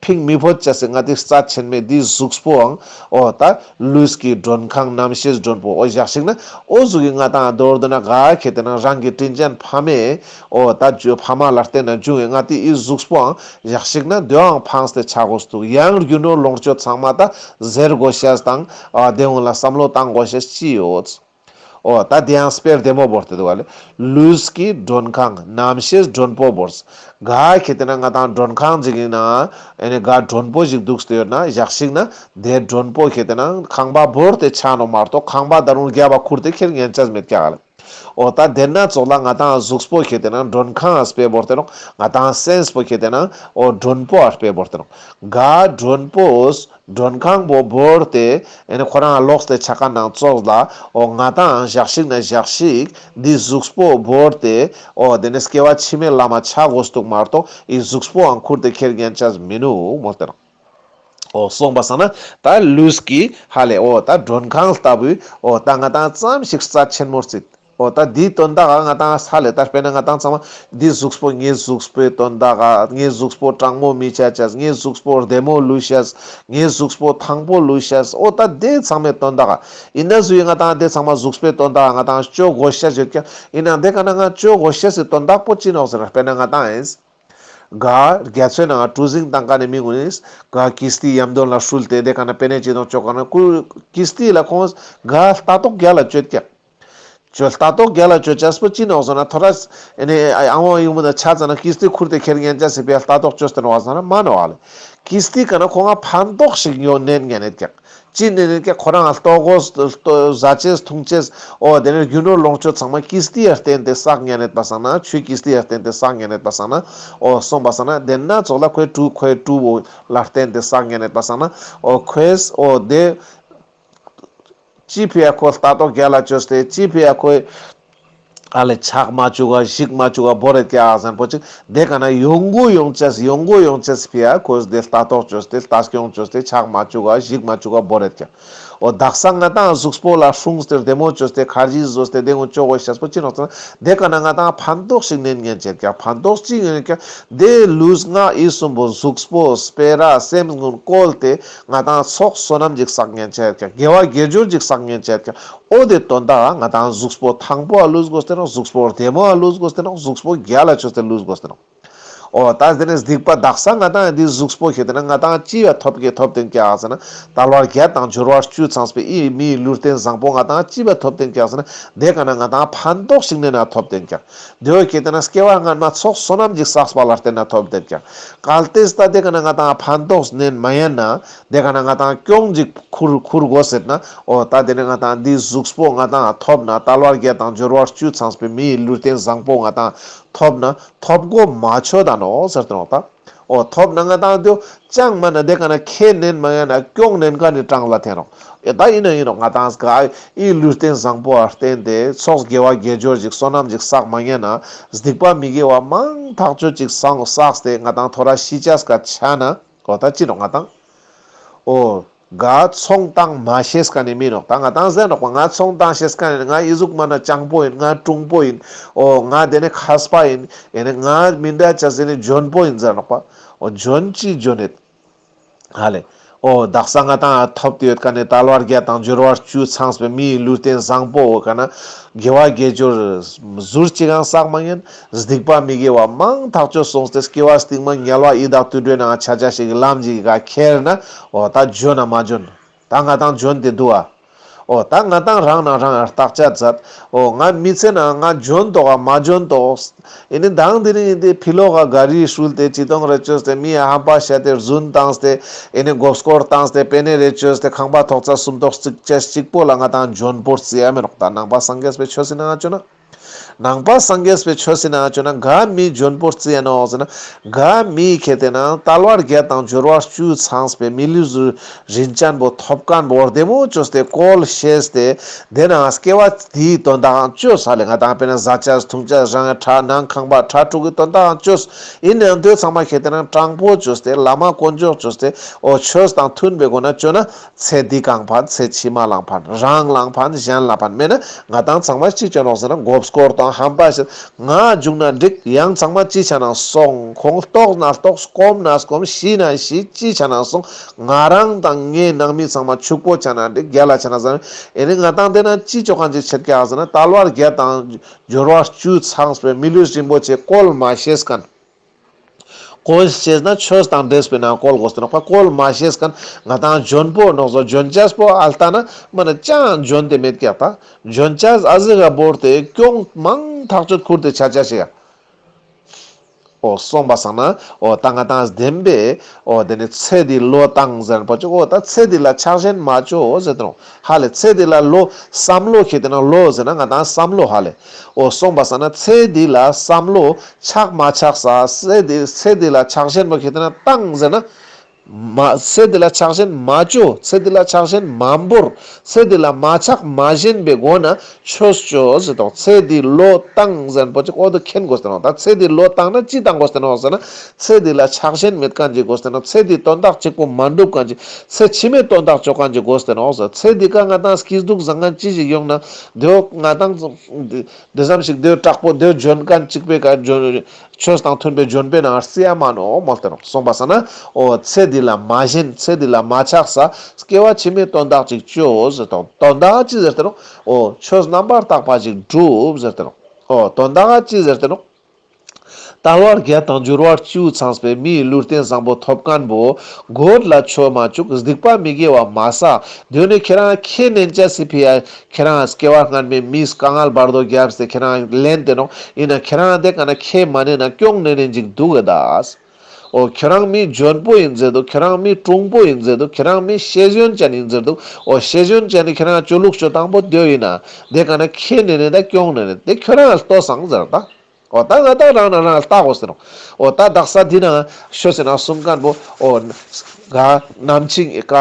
ཕིང་མི་ཕོད་ཅེས་སི་ང་དེ་རྩ་ཆེན་མོའི་འདི་གཟུགས་པོའང་འོ་ད་ལུས་ཀྱི་མགྲོན་ཁང་རྣམ་ཤེས་མགྲོན་པོ་འོ་ཞག་ཞིག་ན་འོ་ཟུག་གི་ང་དང་མདོར་བསྡུ་ན་ག་ཁྱེར་ཏེ་ན་རང་གི་དྲིན་ཅན་ཕ་མའི་འོ་ད་ཇོ་ཕ་མ་ལ་བརྟེན་ན་བྱུང་བའི་ང་དེ་ཨི་གཟུགས་པོའང་ཞག་ཞིག་ན་དེའང་ཕངས་ཏེ་ཆ་དགོས་འདུག། ཡང་རྒྱུ་ནོར་ལོངས་སྤྱོད་ཚང་མ་ད་ཟེར་དགོས་ཤེས་དང་ཨ་དེ་འོང་ལ་བསམ་བློ་བཏང་དགོས་ཤེས་ཅི་ཡོད། འོ་ད་དེ་ཡང་དཔེ་བདེ་མོ་བོར་ཏེ་འདུག་ག་ལེ། ལུས་ཀྱི་མགྲོན་ཁང་རྣམ་ཤེས་མགྲོན་པོ་བོར། ག་ཁྱེར་ཏེ་ན་ང་དང་མགྲོན་ཁང་ཅིག་ཡིན་ན་ཨེ་ནི་ག་མགྲོན་པོ་ཞིག་འདུག་སྟེ་ཡོད་ན་ཞག་ཞིག་ན་དེ་མགྲོན་པོ་ཁྱེར་ཏེ་ན་ཁང་པ་བོར་ཏེ་ཆ་ནོག་མ་གཏོགས་ཁང་པ་ད་རུང་རྒྱབ་པ་ཁུར་ཏེ་ཁྱེར་ཉན་ཆས་མེད་ཀྱག་ག་ལེ། འོ་ད་དེ་ན་ཙོགས་ལ་ང་དང་གཟུགས་པོ་ཁྱེར་ཏེ་ན་མགྲོན་ཁང་ཨ་དཔེ་བོར་ཏེ་ནོག། ང་དང་སེམས་པོ་ཁྱེར་ཏེ་ན་འོ་མགྲོན་པོ་ཨ་དཔེ་བོར་ཏེ་ནོག། ག་མགྲོན་པོ་མགྲོན་ཁང་པོ་བོར་ཏེ་ཨེ་ནི་ཁོ་རང་ལོགས་ཏེ་ཆ་མཁན་ནང་ཙོགས་ལ་འོ་ང་དང་ཞག་ཞིག་ན་ཞག་ཞིག་འདི་གཟུགས་པོ་བོར་ཏེ་འོ་དེ་ནས་སྐྱེ་བ་ཕྱི་མའི་ལམ་མ་ཆ་དགོས་འདུག་མ་གཏོགས་ཨི་གཟུགས་པོའང་ཁུར་ཏེ་ཁྱེར་ཉན་ཆས་མི་ནུག་མོལ་ཏེ་ནོག། འོ་སོང་པ་སང་ན་ད་ལུས་ཀྱི་ཧ་ལེ་འོ་ད་མགྲོན་ཁང་ལྟ་བུའི་འོ་ད་ང་དང་ཙམ་ཞིག་རྩ་ཆེན་མོ་རྩིས། འོ་ད་འདིའི་དོན་དག་ག་ང་དང་ཧ་ལེ་ད་དཔེར་ན་ང་དང་ཚང་མ་འདི་གཟུགས་པོ་ངའི་གཟུགས་པོའི་དོན་དག་ག་ངའི་གཟུགས་པོ་གྲང་མོ་མི་ཆ་ཆས་ངའི་གཟུགས་པོ་བདེ་མོ་ལུས་ཤེས་ངའི་གཟུགས་པོ་ཐང་པོ་ལུས་ཤེས་འོ་ད་དེ་ཚང་མའི་དོན་དག་ག་ཡིན་ན་ཟུ་ཡི་ང་དང་དེ་ཚང་མ་གཟུགས་པོའི་དོན་དག་ག་ང་དང་ཅོ་དགོས་ཤེས་ཡོད་ཀྱག། ཡིན་ན་དེ་ག་ན་ང་ཅོ་དགོས་ཤེས་སི་དོན་དག་པོ་ཅི་ནོག་ཟེར་ན་དཔེར་ན་ང་དང་ཡིན། ག་རྒྱ་མཚོའི་ནང་གྲུ་གཟིངས་བཏང་མཁན་ནི་མི་ཀུན་ནི་ག་ཀིས་ཏི་ཡམ་དོན་ལ་ཧྲུལ་ཏེ་དེ་ག་ན་པེ་ནེ་ཅི་དང་ཅོ་ག་ན་ཀུ་ཀིས་ཏི་ལ་ཁོང་ག་ལྟ་རྟོག་རྒྱལ་ལ་ཅོད་ཀྱག། ཅོ་ལྟ་རྟོག་རྒྱལ་ལ་ཅོ་ཅེས་པོ་ཅི་ནོག་ཟེར་ན་ཐོ་རས་ཨེ་ནི་ཨ་ཨ་ཡུང་མོ་དང་ཆ་ཙ་ན་ཀིས་ཏི་ཁུར་ཏེ་ཁྱེར་ཉན་ཅེས་སི་པའི་ལྟ་རྟོག་ཅོས་ཏེ་ནོག་ཟེར་ན་མ་ནོག་ཨ་ལེ། ཀིས་ཏི་ག་ན་ཁོང་ང་ཕན་ཐོགས་ཤིག་ཉོ་ནན་ཉན་ནེད་ཀྱག། ཅི་ནེ་ནེ་ཀྱ་ཁོ་རང་ལྟོ་གོས་ཟ་ཅེས་འཐུང་ཅེས་འོ་དེ་ནེ་རྒྱུ་ནོར་ལོངས་སྤྱོད་ཚང་མ་ཀིས་ཏི་ཡ་བརྟེན་ཏེ་བསགས་ཉན་ནེད་པ་སང་ན་ཆུའི་ཀིས་ཏི་ཡ་བརྟེན་ཏེ་བསགས་ཉན་ནེད་པ་སང་ན་འོ་སོང་པ་སང་ན་དེ་ན་ཙོགས་ལ་ཁོའི་ཀྲུ་ཁོའི་ཀྲུ་བོ་ལ་བརྟེན་ཏེ་བསགས་ཉན་ནེད་པ་སང་ན་འོ་ཁོས་འོ་དེ་ ཅི་ཕི་ཡ་ཁོ་ལྟ་རྟོག་རྒྱལ་ལ་བཅོས་ཏེ་ཅི་ཕི་ཡ་ཁོ་ཨ་ལེ་ཆག་མ་བཅུག་ག་ཞིག་མ་བཅུག་ག་བོར་རེད་ཀྱག་ཟེར་པོ་ཅིག་དེ་ག་ན་ཡོང་གུ་ཡོང་ཅེས་ཡོང་གུ་ཡོང་ཅེས་ཕི་ཡ་ཁོས་དེ་ལྟ་རྟོག་བཅོས་ཏེ་ལྟ་སྐྱོང་བཅོས་ཏེ་ཆག་མ་བཅུག་ག་ཞིག་མ་བཅུག་ག་བོར་རེད་ཀྱག། འོ་དག་ས་ང་ཏང་གཟུགས་པོ་ལ་སྲུངས་ཏེ་བདེ་མོ་བཅོས་ཏེ་ཁར་ཇི་བཟོས་ཏེ་དེ་ངོ་ཅོ་གོ་ཤེས་པོ་ཅི་ནོག་ཟེར་ན་དེ་ག་ན་ང་ཏང་ཕན་ཐོགས་ཤིག་ནན་ཉན་ཅེས་ཀྱག། ཕན་ཐོགས་ཅི་ཉན་ཀྱག་དེ་ལུས་ངག་ཡིད་གསུམ་པོ་གཟུགས་པོ་སྤེ་ར་སེམས་ཀུན་བཀོལ་ཏེ་ང་ཏང་ཚོགས་བསོད་ནམས་ཅིག་བསགས་ཉན་ཅེས་ཀྱག། དགེ་བ་དགེ་སྦྱོར་ཅིག་བསགས་ཉན་ཅེས་ཀྱག། འོ་དེ་དོན་དག་ང་ཏང་གཟུགས་པོ་ཐང་པོ་ཨ་ལུས་དགོས་ཏེ་ནོག། གཟུགས་པོ་བདེ་མོ་ཨ་ལུས་དགོས་ཏེ་ནོག། གཟུགས་པོ་རྒྱལ་ལ་བཅོས་ཏེ་ལུས་དགོས་ཏེ་ནོག། འོ་ད་དེ་ནས་སྡིག་པ་དག་ས་ང་ཏང་འདི་གཟུགས་པོ་ཁྱེར་ཏེ་ན་ང་ཏང་ཅི་བ་ཐོབ་ཀྱི་ཐོབ་ཏེན་ཀྱག་ཟེར་ན་དལ་བ་བརྒྱད་དང་འབྱོར་བ་བཅུ་ཚང་བའི་ཨི་མིའི་ལུས་རྟེན་བཟང་པོ་ང་ཏང་ཅི་བ་ཐོབ་ཏེན་ཀྱག་ཟེར་ན་དེ་ག་ན་ང་ཏང་ཕན་ཐོགས་ཤིག་ནན་ན་ཐོབ་ཏེན་ཀྱག། དེ་བོ་ཁྱེར་ཏེ་ན་སྐྱེ་བ་སྔན་མ་ཚོགས་བསོད་ནམས་ཅིག་བསགས་པ་ལ་བརྟེན་ན་ཐོབ་ཏེན་ཀྱག། གལ་ཏེ་ད་དེ་ག་ན་ང་ཏང་ཕན་ཐོགས་ནན་མ་ཡན་ན་དེ་ག་ན་ང་ཏང་གྱོང་ཅིག་ཁུར་ཁུར་དགོས་ཟེར་ན་འོ་ད་དེ་ནས་ང་ཏང་འདི་གཟུགས་པོ་ང་ཏང་ཐོབ་ན་དལ་བ་བརྒྱད་དང་འབྱོར་བ་བཅུ་ཚང་བའི་མིའི་ལུས་རྟེན་བཟང་པོ་ང་ཏང་ཐོབ་ན་ཐོབ་གོ་མ་ཆོད་ད་ནོག་ཟེར་ཏེ་ནོག་ད། འོ་ཐོབ་ན་ང་ཏང་དེ་ཅང་མ་ན་དེ་ག་ན་ཁེ་ནན་མ་ཡན་ན་གྱོང་ནན་ག་ནི་གྲངས་ལ་ཐེན་ནོག། ཨེ་ད་ཡིན་ན་ཡིན་ནོག། ང་ཏང་ག་ཨི་ལུས་རྟེན་བཟང་པོ་ཨ་བརྟེན་ཏེ་ཚོགས་དགེ་བ་དགེ་སྦྱོར་ཅིག་བསོད་ནམས་ཅིག་བསགས་མ་ཉན་ན་སྡིག་པ་མི་དགེ་བ་མང་ཐག་ཆོད་ཅིག་བསགས་ཏེ་ང་ཏང་ཐོ་ར་ཤི་ཅེས་ཀ་ཆ་ན་འོ་ད་ཅི་ནོག་ང་ཏང་། འོ། ག་ཚོང་བཏང་མ་ཤེས་ཀ་ནི་མི་ནོག། ད་ང་ཏང་ཟེར་ནོག་པ། ང་ཚོང་བཏང་ཤེས་ཀ་ནི་ང་ཨི་ཟུག་མ་ན་སྤྱང་པོ་ཡིན། ང་གྲུང་པོ་ཡིན། འོ་ང་དེ་ནས་མཁས་པ་ཡིན། ཨེ་ནས་ང་མི་འདྲ་ཅེས་ཟེར་ནི་འཇོན་པོ་ཡིན་ཟེར་ནོག་པ། འོ་འཇོན་ཅི་འཇོན་ནེད། ཧ་ལེ། འོ་དག་ས་ང་ཏང་ཐོབ་ཏེ་ཡོད་ཀ་ནི་དལ་བ་བརྒྱད་དང་འབྱོར་བ་བཅུ་ཚང་བའི་མིའི་ལུས་རྟེན་བཟང་པོ་འོ་ཀ་ན་དགེ་བ་དགེ་སྦྱོར་ཟུར་ཅིག་ཡང་བསགས་མ་ཉན། སྡིག་པ་མི་དགེ་བ་མང་ཐག་ཆོད་སོང་སྟེ་སྐྱེ་བ་སྟིང་མ་དམྱལ་བ་ཡི་དྭགས་དུད་འགྲོའི་ནང་ཆ་ཆ་ཞིག་གི་ལམ་ཞིག་ག་ཁྱེར་ན་འོ་ད་འཇོན་ན་མ་འཇོན། ད་ང་ཏང་འཇོན་ཏེ་འདུག་ཨ། འོ་ད་ང་ཏང་རང་ན་རང་ཡང་བརྟག་དཔྱད་མཛད། འོ་ང་མི་ཚེ་ན་ང་འཇོན་ཏོག་ག་མ་འཇོན་ཏོག། ཨེ་ནི་མདང་དེ་རིང་འདི་ཕི་ལོག་ག་ག་རི་ཧྲུལ་ཏེ་ཅི་ཏོང་རེ་བཅོས་ཏེ་མི་ཧམ་པ་བཤད་དེ་རྫུན་བཏང་སྟེ་ཨེ་ནི་མགོ་སྐོར་བཏང་སྟེ་པེ་ནེ་རེ་བཅོས་ཏེ་ཁང་པ་ཐོག་ཚ་སུམ་ཐོག་རྩིག་ཅེས་གཅིག་པོ་ལ་ང་ཏང་འཇོན་པོ་རྩི་ཡ་མེད་ནོག། ད་ནང་པ་སངས་རྒྱས་པའི་ཆོས་སི་ནང་ང་ཅོ་ན། ནང་པ་སངས་རྒྱས་པའི་ཆོས་སི་ནང་ང་ཅོ་ན་ག་མི་འཇོན་པོ་རྩི་ཡ་ནོག་ཟེར་ན་ག་མི་ཁེ་ཏེ་ན་དལ་བ་བརྒྱད་དང་འབྱོར་བ་བཅུ་ཚང་བའི་མི་ལུས་རིན་ཅན་པོ་ཐོབ་མཁན་པོ་བདེ་མོ་བཅོས་ཏེ་བཀོལ་ཤེས་ཏེ་དེ་ན་སྐྱེ་བ་དེའི་དོན་དག་ཅོས་ཧ་ལེ། ང་ཏང་དཔེར་ན་ཟ་ཅེས་འཐུང་ཅེས་རང་ཁྲ་ནང་ཁང་པ་ཁྲ་ཕྲུག་གི་དོན་དག་ཅོས། ཡིན་ནའང་དེ་ཚང་མ་ཁེ་ཏེ་ན་དྲང་པོ་བཅོས་ཏེ་བླ་མ་དཀོན་མཆོག་བཅོས་ཏེ་འོ་ཆོས་དང་མཐུན་པའི་སྒོ་ན་ཅོ་ན་ཚེ་འདི་གང་ཕན། ཚེ་ཕྱི་མ་ལའང་ཕན། རང་ལའང་ཕན། གཞན་ལ་ཕན། མེད་ན་ང་ཏང་ཚང་མ་ཅི་ཅོ་ནོག་ཟེར་ན་མགོ་སྐོར་དང་ཧམ་པ་བཤད། ང་འཇུག་ན་འགྲིག། ཡང་ཚང་མ་ཅི་ཆ་ན་སོང་། ཁོང་ལྟོགས་ན་ལྟོགས། སྐོམ་ན་སྐོམ། ཤི་ན་ཤི། ཅི་ཆ་ན་སོང་། ང་རང་དང་ངའི་ནང་མི་ཚང་མ་ཕྱུག་པོ་ཆ་ན་འགྲིག། རྒྱལ་ལ་ཆ་ན་བཟང་། ཨེ་ནི་ང་ཏང་དེ་ན་ཅི་ཅོ་མཁན་ཅིག་ཆད་ཀྱག་ཟེར་ན་དལ་བ་བརྒྱད་དང་འབྱོར་བ་བཅུ་ཚང་བའི་མི་ལུས་རིན་པོ་ཆེ་བཀོལ་མ་ཤེས་མཁན། བཀོལ་ཤེས་ན་ཆོས་དང་འདྲེས་པའི་ནང་བཀོལ་དགོས་ཏེ་ནོག་པ། བཀོལ་མ་ཤེས་མཁན་ང་ཏང་འཇོན་པོ་ནོག་ཟོ། འཇོན་ཅེས་པོ་ཨ་ལྟ་ན་མ་ན་ཅང་འཇོན་ཏེ་མེད་ཀྱག་ད། འཇོན་ཅེས་ཨ་ཟི་ག་བོར་ཏེ་གྱོང་མང་ཐག་ཆོད་ཁུར་ཏེ་ཆ་ཆ་ཞིག་ཡ། འོ་སོང་པ་སང་ན་འོ་ད་ང་ཏང་བདེན་པས་འོ་དེ་ནི་ཚེ་འདི་ལོ་བཏང་ཟེར་པོ་ཅིག། འོ་ད་ཚེ་འདི་ལ་ཆགས་ཞེན་མ་ཅོ་ཟེར་ཏེ་ནོག། ཧ་ལེ་ཚེ་འདི་ལ་ལོ་བསམ་བློ་ཁེ་ཏེ་ན་ལོ་ཟེར་ན་ང་ཏང་བསམ་བློ་ཧ་ལེ། འོ་སོང་པ་སང་ན་ཚེ་འདི་ལ་བསམ་བློ་ཆགས་མ་ཆགས་ས་ཚེ་འདི་ཚེ་འདི་ལ་ཆགས་ཞེན་པོ་ཁེ་ཏེ་ན་བཏང་ཟེར་ན། མ་ཚེ་འདི་ལ་ཆགས་ཞེན་མ་ཅོ། ཚེ་འདི་ལ་ཆགས་ཞེན་མ་བོར། ཚེ་འདི་ལ་མ་ཆགས་མ་ཞེན་པའི་སྒོ་ན་ཆོས་ཅོ་ཟེར་ཏོག། ཚེ་འདི་ལོ་བཏང་ཟེར་པོ་ཅིག་འོ་དོ་མཁྱེན་དགོས་ཏེ་ནོག། ད་ཚེ་འདི་ལོ་བཏང་ན་ཅི་བཏང་དགོས་ཏེ་ནོག་ཟེར་ན་ཚེ་འདི་ལ་ཆགས་ཞེན་མེད་མཁན་ཅིག་དགོས་ཏེ་ནོག། ཚེ་འདི་དོན་དག་གཅིག་པོ་མ་འགྲུབ་མཁན་ཅིག། ཚེ་ཕྱི་མའི་དོན་དག་ཅོ་མཁན་ཅིག་དགོས་ཏེ་ནོག་ཟེར། ཚེ་འདི་ཀ་ང་ཏང་སྐྱིད་སྡུག་བཟང་ངན་ཅི་ཞིག་ཡོང་ན་དེ་ང་ཏང་དེ་ཙམ་ཞིག་དེ་དྲག་པོ་དེ་འཇོན་མཁན་ཅིག་པའི་ཀ་འཇོན། ཆོས་དང་མཐུན་པའི་འཇོན་པའི་ནང་རྩི་ཡ་མ་ནོག་མོལ་ཏེ་ནོག། སོང་པ་སང་ན་འོ་ཚེ་འདི་ལ་མ་ཞེན། ཚེ་འདི་ལ་མ་ཆགས་ས་སྐྱེ་བ་ཕྱི་མའི་དོན་དག་ཅིག་ཅོ་ཟེར་ཏོག། དོན་དག་ཅི་ཟེར་ཏེ་ནོག། འོ་ཆོས་རྣམ་པར་དག་པ་ཅིག་སྒྲུབ་ཟེར་ཏེ་ནོག། འོ་དོན་དག་ཅི་ཟེར་ཏེ་ནོག། དལ་བ་བརྒྱད་དང་འབྱོར་བ་བཅུ་ཚང་བའི་མིའི་ལུས་རྟེན་བཟང་པོ་ཐོབ་མཁན་པོ་གོད་ལ་ཆོ་མ་བཅུག། སྡིག་པ་མི་དགེ་བ་མ་བསགས། དེ་ནས་ཁྱེད་རང་ཁེ་ནན་ཅེས་སི་ཕི་ཡ། ཁྱེད་རང་སྐྱེ་བ་སྔན་མའི་མིས་དཀའ་ངལ་བར་དོ་བརྒྱབ་སྟེ་ཁྱེད་རང་ལེན་ཏེ་ནོག། ཡིན་ན་ཁྱེད་རང་དེ་ཀ་ན་ཁེ་མ་ནན་ན་གྱོང་ནན་ནན་ཅིག་འདུག་ག་ད། འོ་ཁྱོད་རང་མི་འཇོན་པོ་ཡིན་ཟེར་འདུག། ཁྱོད་རང་མི་གྲུང་པོ་ཡིན་ཟེར་འདུག། ཁྱོད་རང་མི་ཤེས་ཡོན་ཅན་ཡིན་ཟེར་འདུག། འོ་ཤེས་ཡོན་ཅན་ནི་ཁྱོད་རང་ཅོ་ལུགས་ཅོ་དང་པོ་དེ་ཡིན་ན་དེ་ཀ་ན་ཁེ་ནན་ནན་ད་གྱོང་ནན་ནན་དེ་ཁྱོད་རང་ལ་ལྟོས་སང་ཟེར་ད། འོ་ད་ང་ད་རང་ན་རང་ལ་ལྟ་དགོས་ཟེར་ནོག། འོ་ད་དག་ས་འདི་ན་ཤོད་ཟེར་ན་གསུང་མཁན་པོ་འོ་ག་ནམ་ཕྱིན་ག་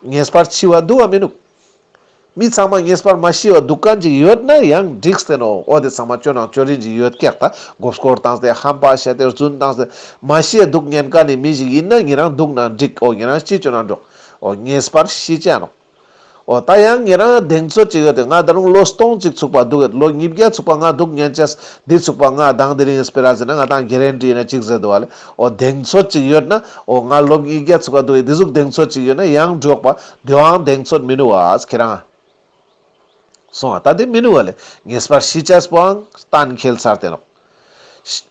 ངེས་པར་འཆི་བ་འདུག་བ་མི་འདུག། མི་ཚང་མ་ངེས་པར་མ་ཤི་བ་འདུག་མཁན་ཅིག་ཡོད་ན་ཡང་འགྲིག་སྟེ་ནོག། འོ་དེ་ཚང་མ་ཅོ་ནང་ཅོ་རིན་ཅིག་ཡོད་ཀྱག། ད་མགོ་སྐོར་བཏང་སྟེ་ཧམ་པ་བཤད་དེ་རྫུན་བཏང་སྟེ་མ་ཤི་བ་འདུག་ཉན་མཁན་ནི་མི་ཞིག་ཡིན་ན་ཉེ་རང་འདུག་ན་འགྲིག། འོ་ཉེ་རང་ཤི་ཅོ་ན་འགྲོ། འོ་ངེས་པར་ཤི་ཅེས་ནོག། འོ་ད་ཡང་ཉེ་རང་གདེང་ཚོད་ཅིག་ཡོད་དེ། ང་ད་རུང་ལོ་སྟོང་ཅིག་ཚུགས་པ་འདུག་ཡོད། ལོ་ཉིས་བརྒྱ་ཚུགས་པ་ང་འདུག་ཉན་ཅེས། འདི་ཚུགས་པ་ང་དང་དེ་རིང་སྤེ་ར་ཟེར་ན་ང་དང་གེ་རན་ཊི་ཡིན་ན་ཅིག་ཟེར་འདུག་བ་ལེ། འོ་གདེང་ཚོད་ཅིག་ཡོད་ན། འོ་ང་ལོ་ཉིས་བརྒྱ་ཚུགས་པ་འདུག་ཡོད། འདི་ཟུག་གདེང་ཚོད་ཅིག་ཡོད་ན་ཡང་འགྲོགས་པ། དེའང་གདེང་ཚོད་མི་ནུས་བ་ཁྱེད་རང་། སོང་ཨ། ད་དེ་མི་ནུས་བ་ལེ། ངེས་པར་ཤི་ཅེས་པོའང་གཏན་འཁེལ་ཚར་ཏེ་ནོག།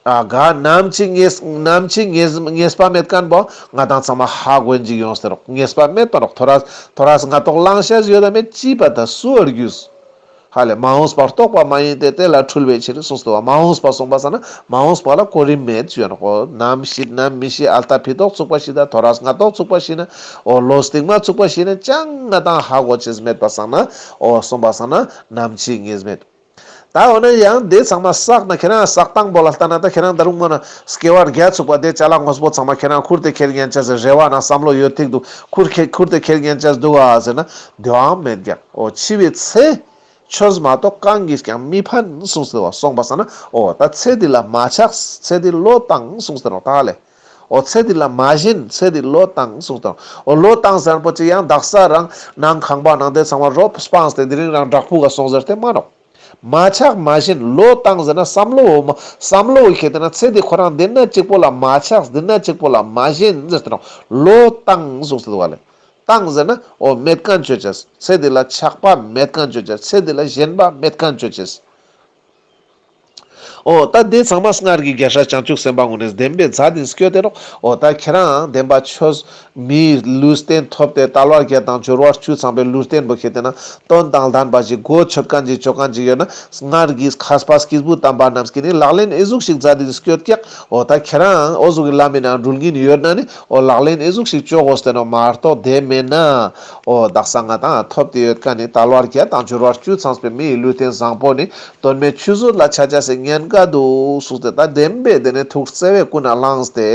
ཨ་ག་ནམ་ཅི་ངེས་ནམ་ཅི་ངེས་ངེས་པ་མེད་མཁན་པོ་ང་དང་ཚང་མ་ཧ་གོ་ཡིན་ཅིག་ཡོང་སྟེ་ནོག། ངེས་པ་མེད་པ་ནོག། ཐོ་རས་ཐོ་རས་སྔ་ཐོག་ལངས་ཤེས་ཡོད་ད་མེད་ཅི་པ་ད་སུ་ཨར་གྱུས། ཧ་ལེ་མ་འོངས་པ་རྟོགས་པ་མ་ཡིན་ཏེ། དེ་ལ་འཁྲུལ་པའི་ཕྱིར་གསུངས་ཏེ་བ། མ་འོངས་པ་གསུངས་པ་སང་ན་མ་འོངས་པ་ལ་གོ་རིམ་མེད་ཅེས་ཡོད་ནོག། འོ་ནམ་ཤི་ནམ་མི་ཤི། ཨལ་ཏ་ཕི་ཏོག་ཚུགས་པ་ཤི་ད། ཐོ་རས་སྔ་ཐོག་ཚུགས་པ་ཤི་ན། འོ་ལོ་སྟིང་མ་ཚུགས་པ་ཤི་ན་ཅང་ང་དང་ཧ་གོ་ཅེས་མེད་པ་སང་ན། འོ་གསུངས་པ་སང་ན་ནམ་འཆི་ངེས་མེད། ད་འོ་ན་ཡང་དེ་ཚང་མ་བསགས་ན་ཁྱེད་རང་བསགས་སྟངས་པོ་ལ་ལྟ་ན། ད་ཁྱེད་རང་ད་རུང་མ་ན་སྐྱེ་བ་བརྒྱ་ཚུགས་པ་དེ་ཅ་ལག་དངོས་པོ་ཚང་མ་ཁྱེད་རང་ཁུར་ཏེ་ཁྱེར་ཉན་ཅེས་ཟེར་རེ་བ་ན་བསམ་བློ་ཡོད་ཐིག་འདུག། ཁུར་ཁྱེར་ཁུར་ཏེ་ཁྱེར་ཉན་ཅེས་འདུག་ཨ་ཟེར་ན་དེའང་མེད་ཀྱག། འོ་འཆི་བའི་ཚེ་ཆོས་མ་གཏོགས་གང་གིས་ཀྱང་མི་ཕན་གསུངས་ཏེ་བ། སོང་པ་སང་ན་འོ་ད་ཚེ་འདི་ལ་མ་ཆགས། ཚེ་འདི་བློས་བཏང་གསུངས་ཏེ་ནོག་ད་ལེ། འོ་ཚེ་འདི་ལ་མ་ཞེན། ཚེ་འདི་བློས་བཏང་གསུངས་ཏེ་ནོག། འོ་བློས་བཏང་ཟེར་པོ་ཅི་ཡང་དག་ས་རང་ནང་ཁང་པ་ནང་དེ་ཚང་མ་རོབ་སྤངས་ཏེ་དེ་རིང་རང་བྲག་ཕུག་ག་སོང་ཟེར་ཏེ་མ་ནོག། མ་ཆགས་མ་ཞེན། བློས་བཏང་ཟེར་ན་བསམ་བློ་བོ་མ་བསམ་བློ་བོ་ཁྱེར་ཏེ་ན་ཚེ་འདི་ཁོ་རང་འདི་ན་གཅིག་པོ་ལ་མ་ཆགས། འདི་ན་གཅིག་པོ་ལ་མ་ཞེན་ཟེར་ཏེ་ནོག། བློས་བཏང་གསུངས་ཏེ་འདུག་བ་ལེ། བཏང་ཟེར་ན་འོ་མེད་མཁན་ཅོ་ཅེས། ཚེ་འདི་ལ་ཆགས་པ་མེད་མཁན་ཅོ་ཅེས། ཚེ་འདི་ལ་ཞེན་པ་མེད་མཁན་ཅོ་ཅེས། འོ་ད་དེ་ཚང་མ་སྔར་གྱི་རྒྱལ་སྲས་བྱང་ཆུབ་སེམས་དཔའ་ཀུན་ནི་བདེན་པའི་མཛད་དེ་སྐྱོད་དེ་ནོག། འོ་ད་ཁྱེད་རང་བདེན་པ་ཆོས་མིའི་ལུས་རྟེན་ཐོབ་སྟེ་དལ་བ་བརྒྱད་དང་འབྱོར་བ་བཅུ་ཚང་པའི་ལུས་རྟེན་པོ་ཁྱེར་ཏེ་ན་དོན་དང་ལྡན་པ་ཞིག་གོ་ཆོད་མཁན་ཅིག་ཅོ་མཁན་ཅིག་ཡོད་ན། སྔར་གྱི་མཁས་པ་སྐྱེས་བུ་དམ་པ་རྣམས་ཀྱིས་ནི་ལག་ལེན་ཨེ་ཟུག་ཞིག་མཛད་དེ་སྐྱོད་ཀྱག། འོ་ད་ཁྱེད་རང་འོ་ཟུག་གི་ལམ་མི་ནང་འགྲུལ་གྱིན་ཡོད་ན་ནི། འོ་ལག་ལེན་ཨེ་ཟུག་ཞིག་ཅོ་དགོས་ཏེ་ནོག་མ་གཏོགས་དེ་མེད་ན། འོ་དག་ས་ང་དང་ཐོབ་སྟེ་ཡོད་མཁན་ནི་དལ་བ་བརྒྱད་དང་འབྱོར་བ་བཅུ་ཚང་པའི་མིའི་ལུས་རྟེན་བཟང་པོ་ནི་དོན་མེད་ཆུད་ཟོས་ལ་ཆ་ཅེས་སི་ཉེན་ཁ་འདུག་གསུངས་ཏེ། ད་བདེན་པའི་དེ་ནས་ཐུགས་བརྩེ་བས་ཀུན་ནས་བསླངས་ཏེ་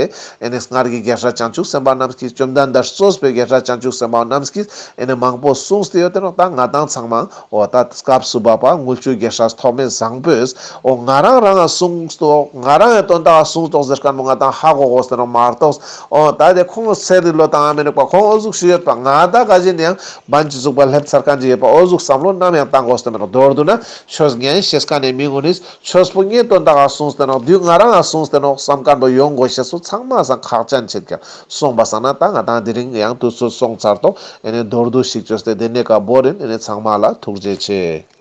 ཨེ་ནི་སྔར་གྱི་རྒྱལ་སྲས་བྱང་ཆུབ་སེམས་དཔའ་རྣམས་ཀྱིས། བཅོམ་ལྡན་འདས་གཙོས་པའི་རྒྱལ་སྲས་བྱང་ཆུབ་སེམས་དཔའ་རྣམས་ཀྱིས་ཨེ་ནི་མང་པོ་གསུངས་ཏེ་ཡོད་དེ་ནོག། ད་ང་དང་ཚང་མ་འོ་ད་སྐབས་སུ་བབ་པ་དངུལ་ཆུ་རྒྱལ་སྲས་ཐོགས་མེད་བཟང་པོས་འོ་ང་རང་རང་ང་གསུངས་ཏོག། ང་རང་ཡང་དོན་དག་གསུངས་ཏོག་ཟེར་མཁན་པོ་ང་དང་ཧ་གོ་དགོས་ཏེ་ནོག་མ་གཏོགས། འོ་ད་དེ་ཁོང་ཚེ་འདི་བློས་བཏང་ང་མི་ནུས་པ། ཁོང་འོ་ཟུག་ཞིག་ཡོད་པ། ང་ད་ག་ཞིག་ཡང་བན་ཅི་ཟུག་པ་སླེབས་ཚར་མཁན་ཅིག་ཡོད་པ། འོ་ཟུག་བསམ་བློ་ནམ་ཡང་བཏང་དགོས་ཏེ་མི་འདུག། མདོར་བསྡུ་ན་ཆོས་ཉན་ཤེས་མཁན་ནི་མི་ཀུན་ནི་ཆོས་པོ་ངའི་དོན་དག་ག་གསུངས་ཏེ་ནོག། དུས་ང་རང་ང་གསུངས་ཏེ་ནོག་བསམ་མཁན་པོ་ཡོང་དགོས་ཤེས་སུ་ཚང་མ་སང་ཁག་ཅན་ཆེད་ཀྱང་། སོང་པ་སང་ན་ད་ང་དང་དེ་རིང་ཡང་དུས་ཚོད་སོང་ཚར་ཏོག། ཨེ་ནི་མདོར་བསྡུ་ཞིག་བཅོས་ཏེ་དེ་ནས་ཀ་བོར་ཡིན། ཨེ་ནི་ཚང་མ་ལ་ཐུགས་རྗེ་ཆེ།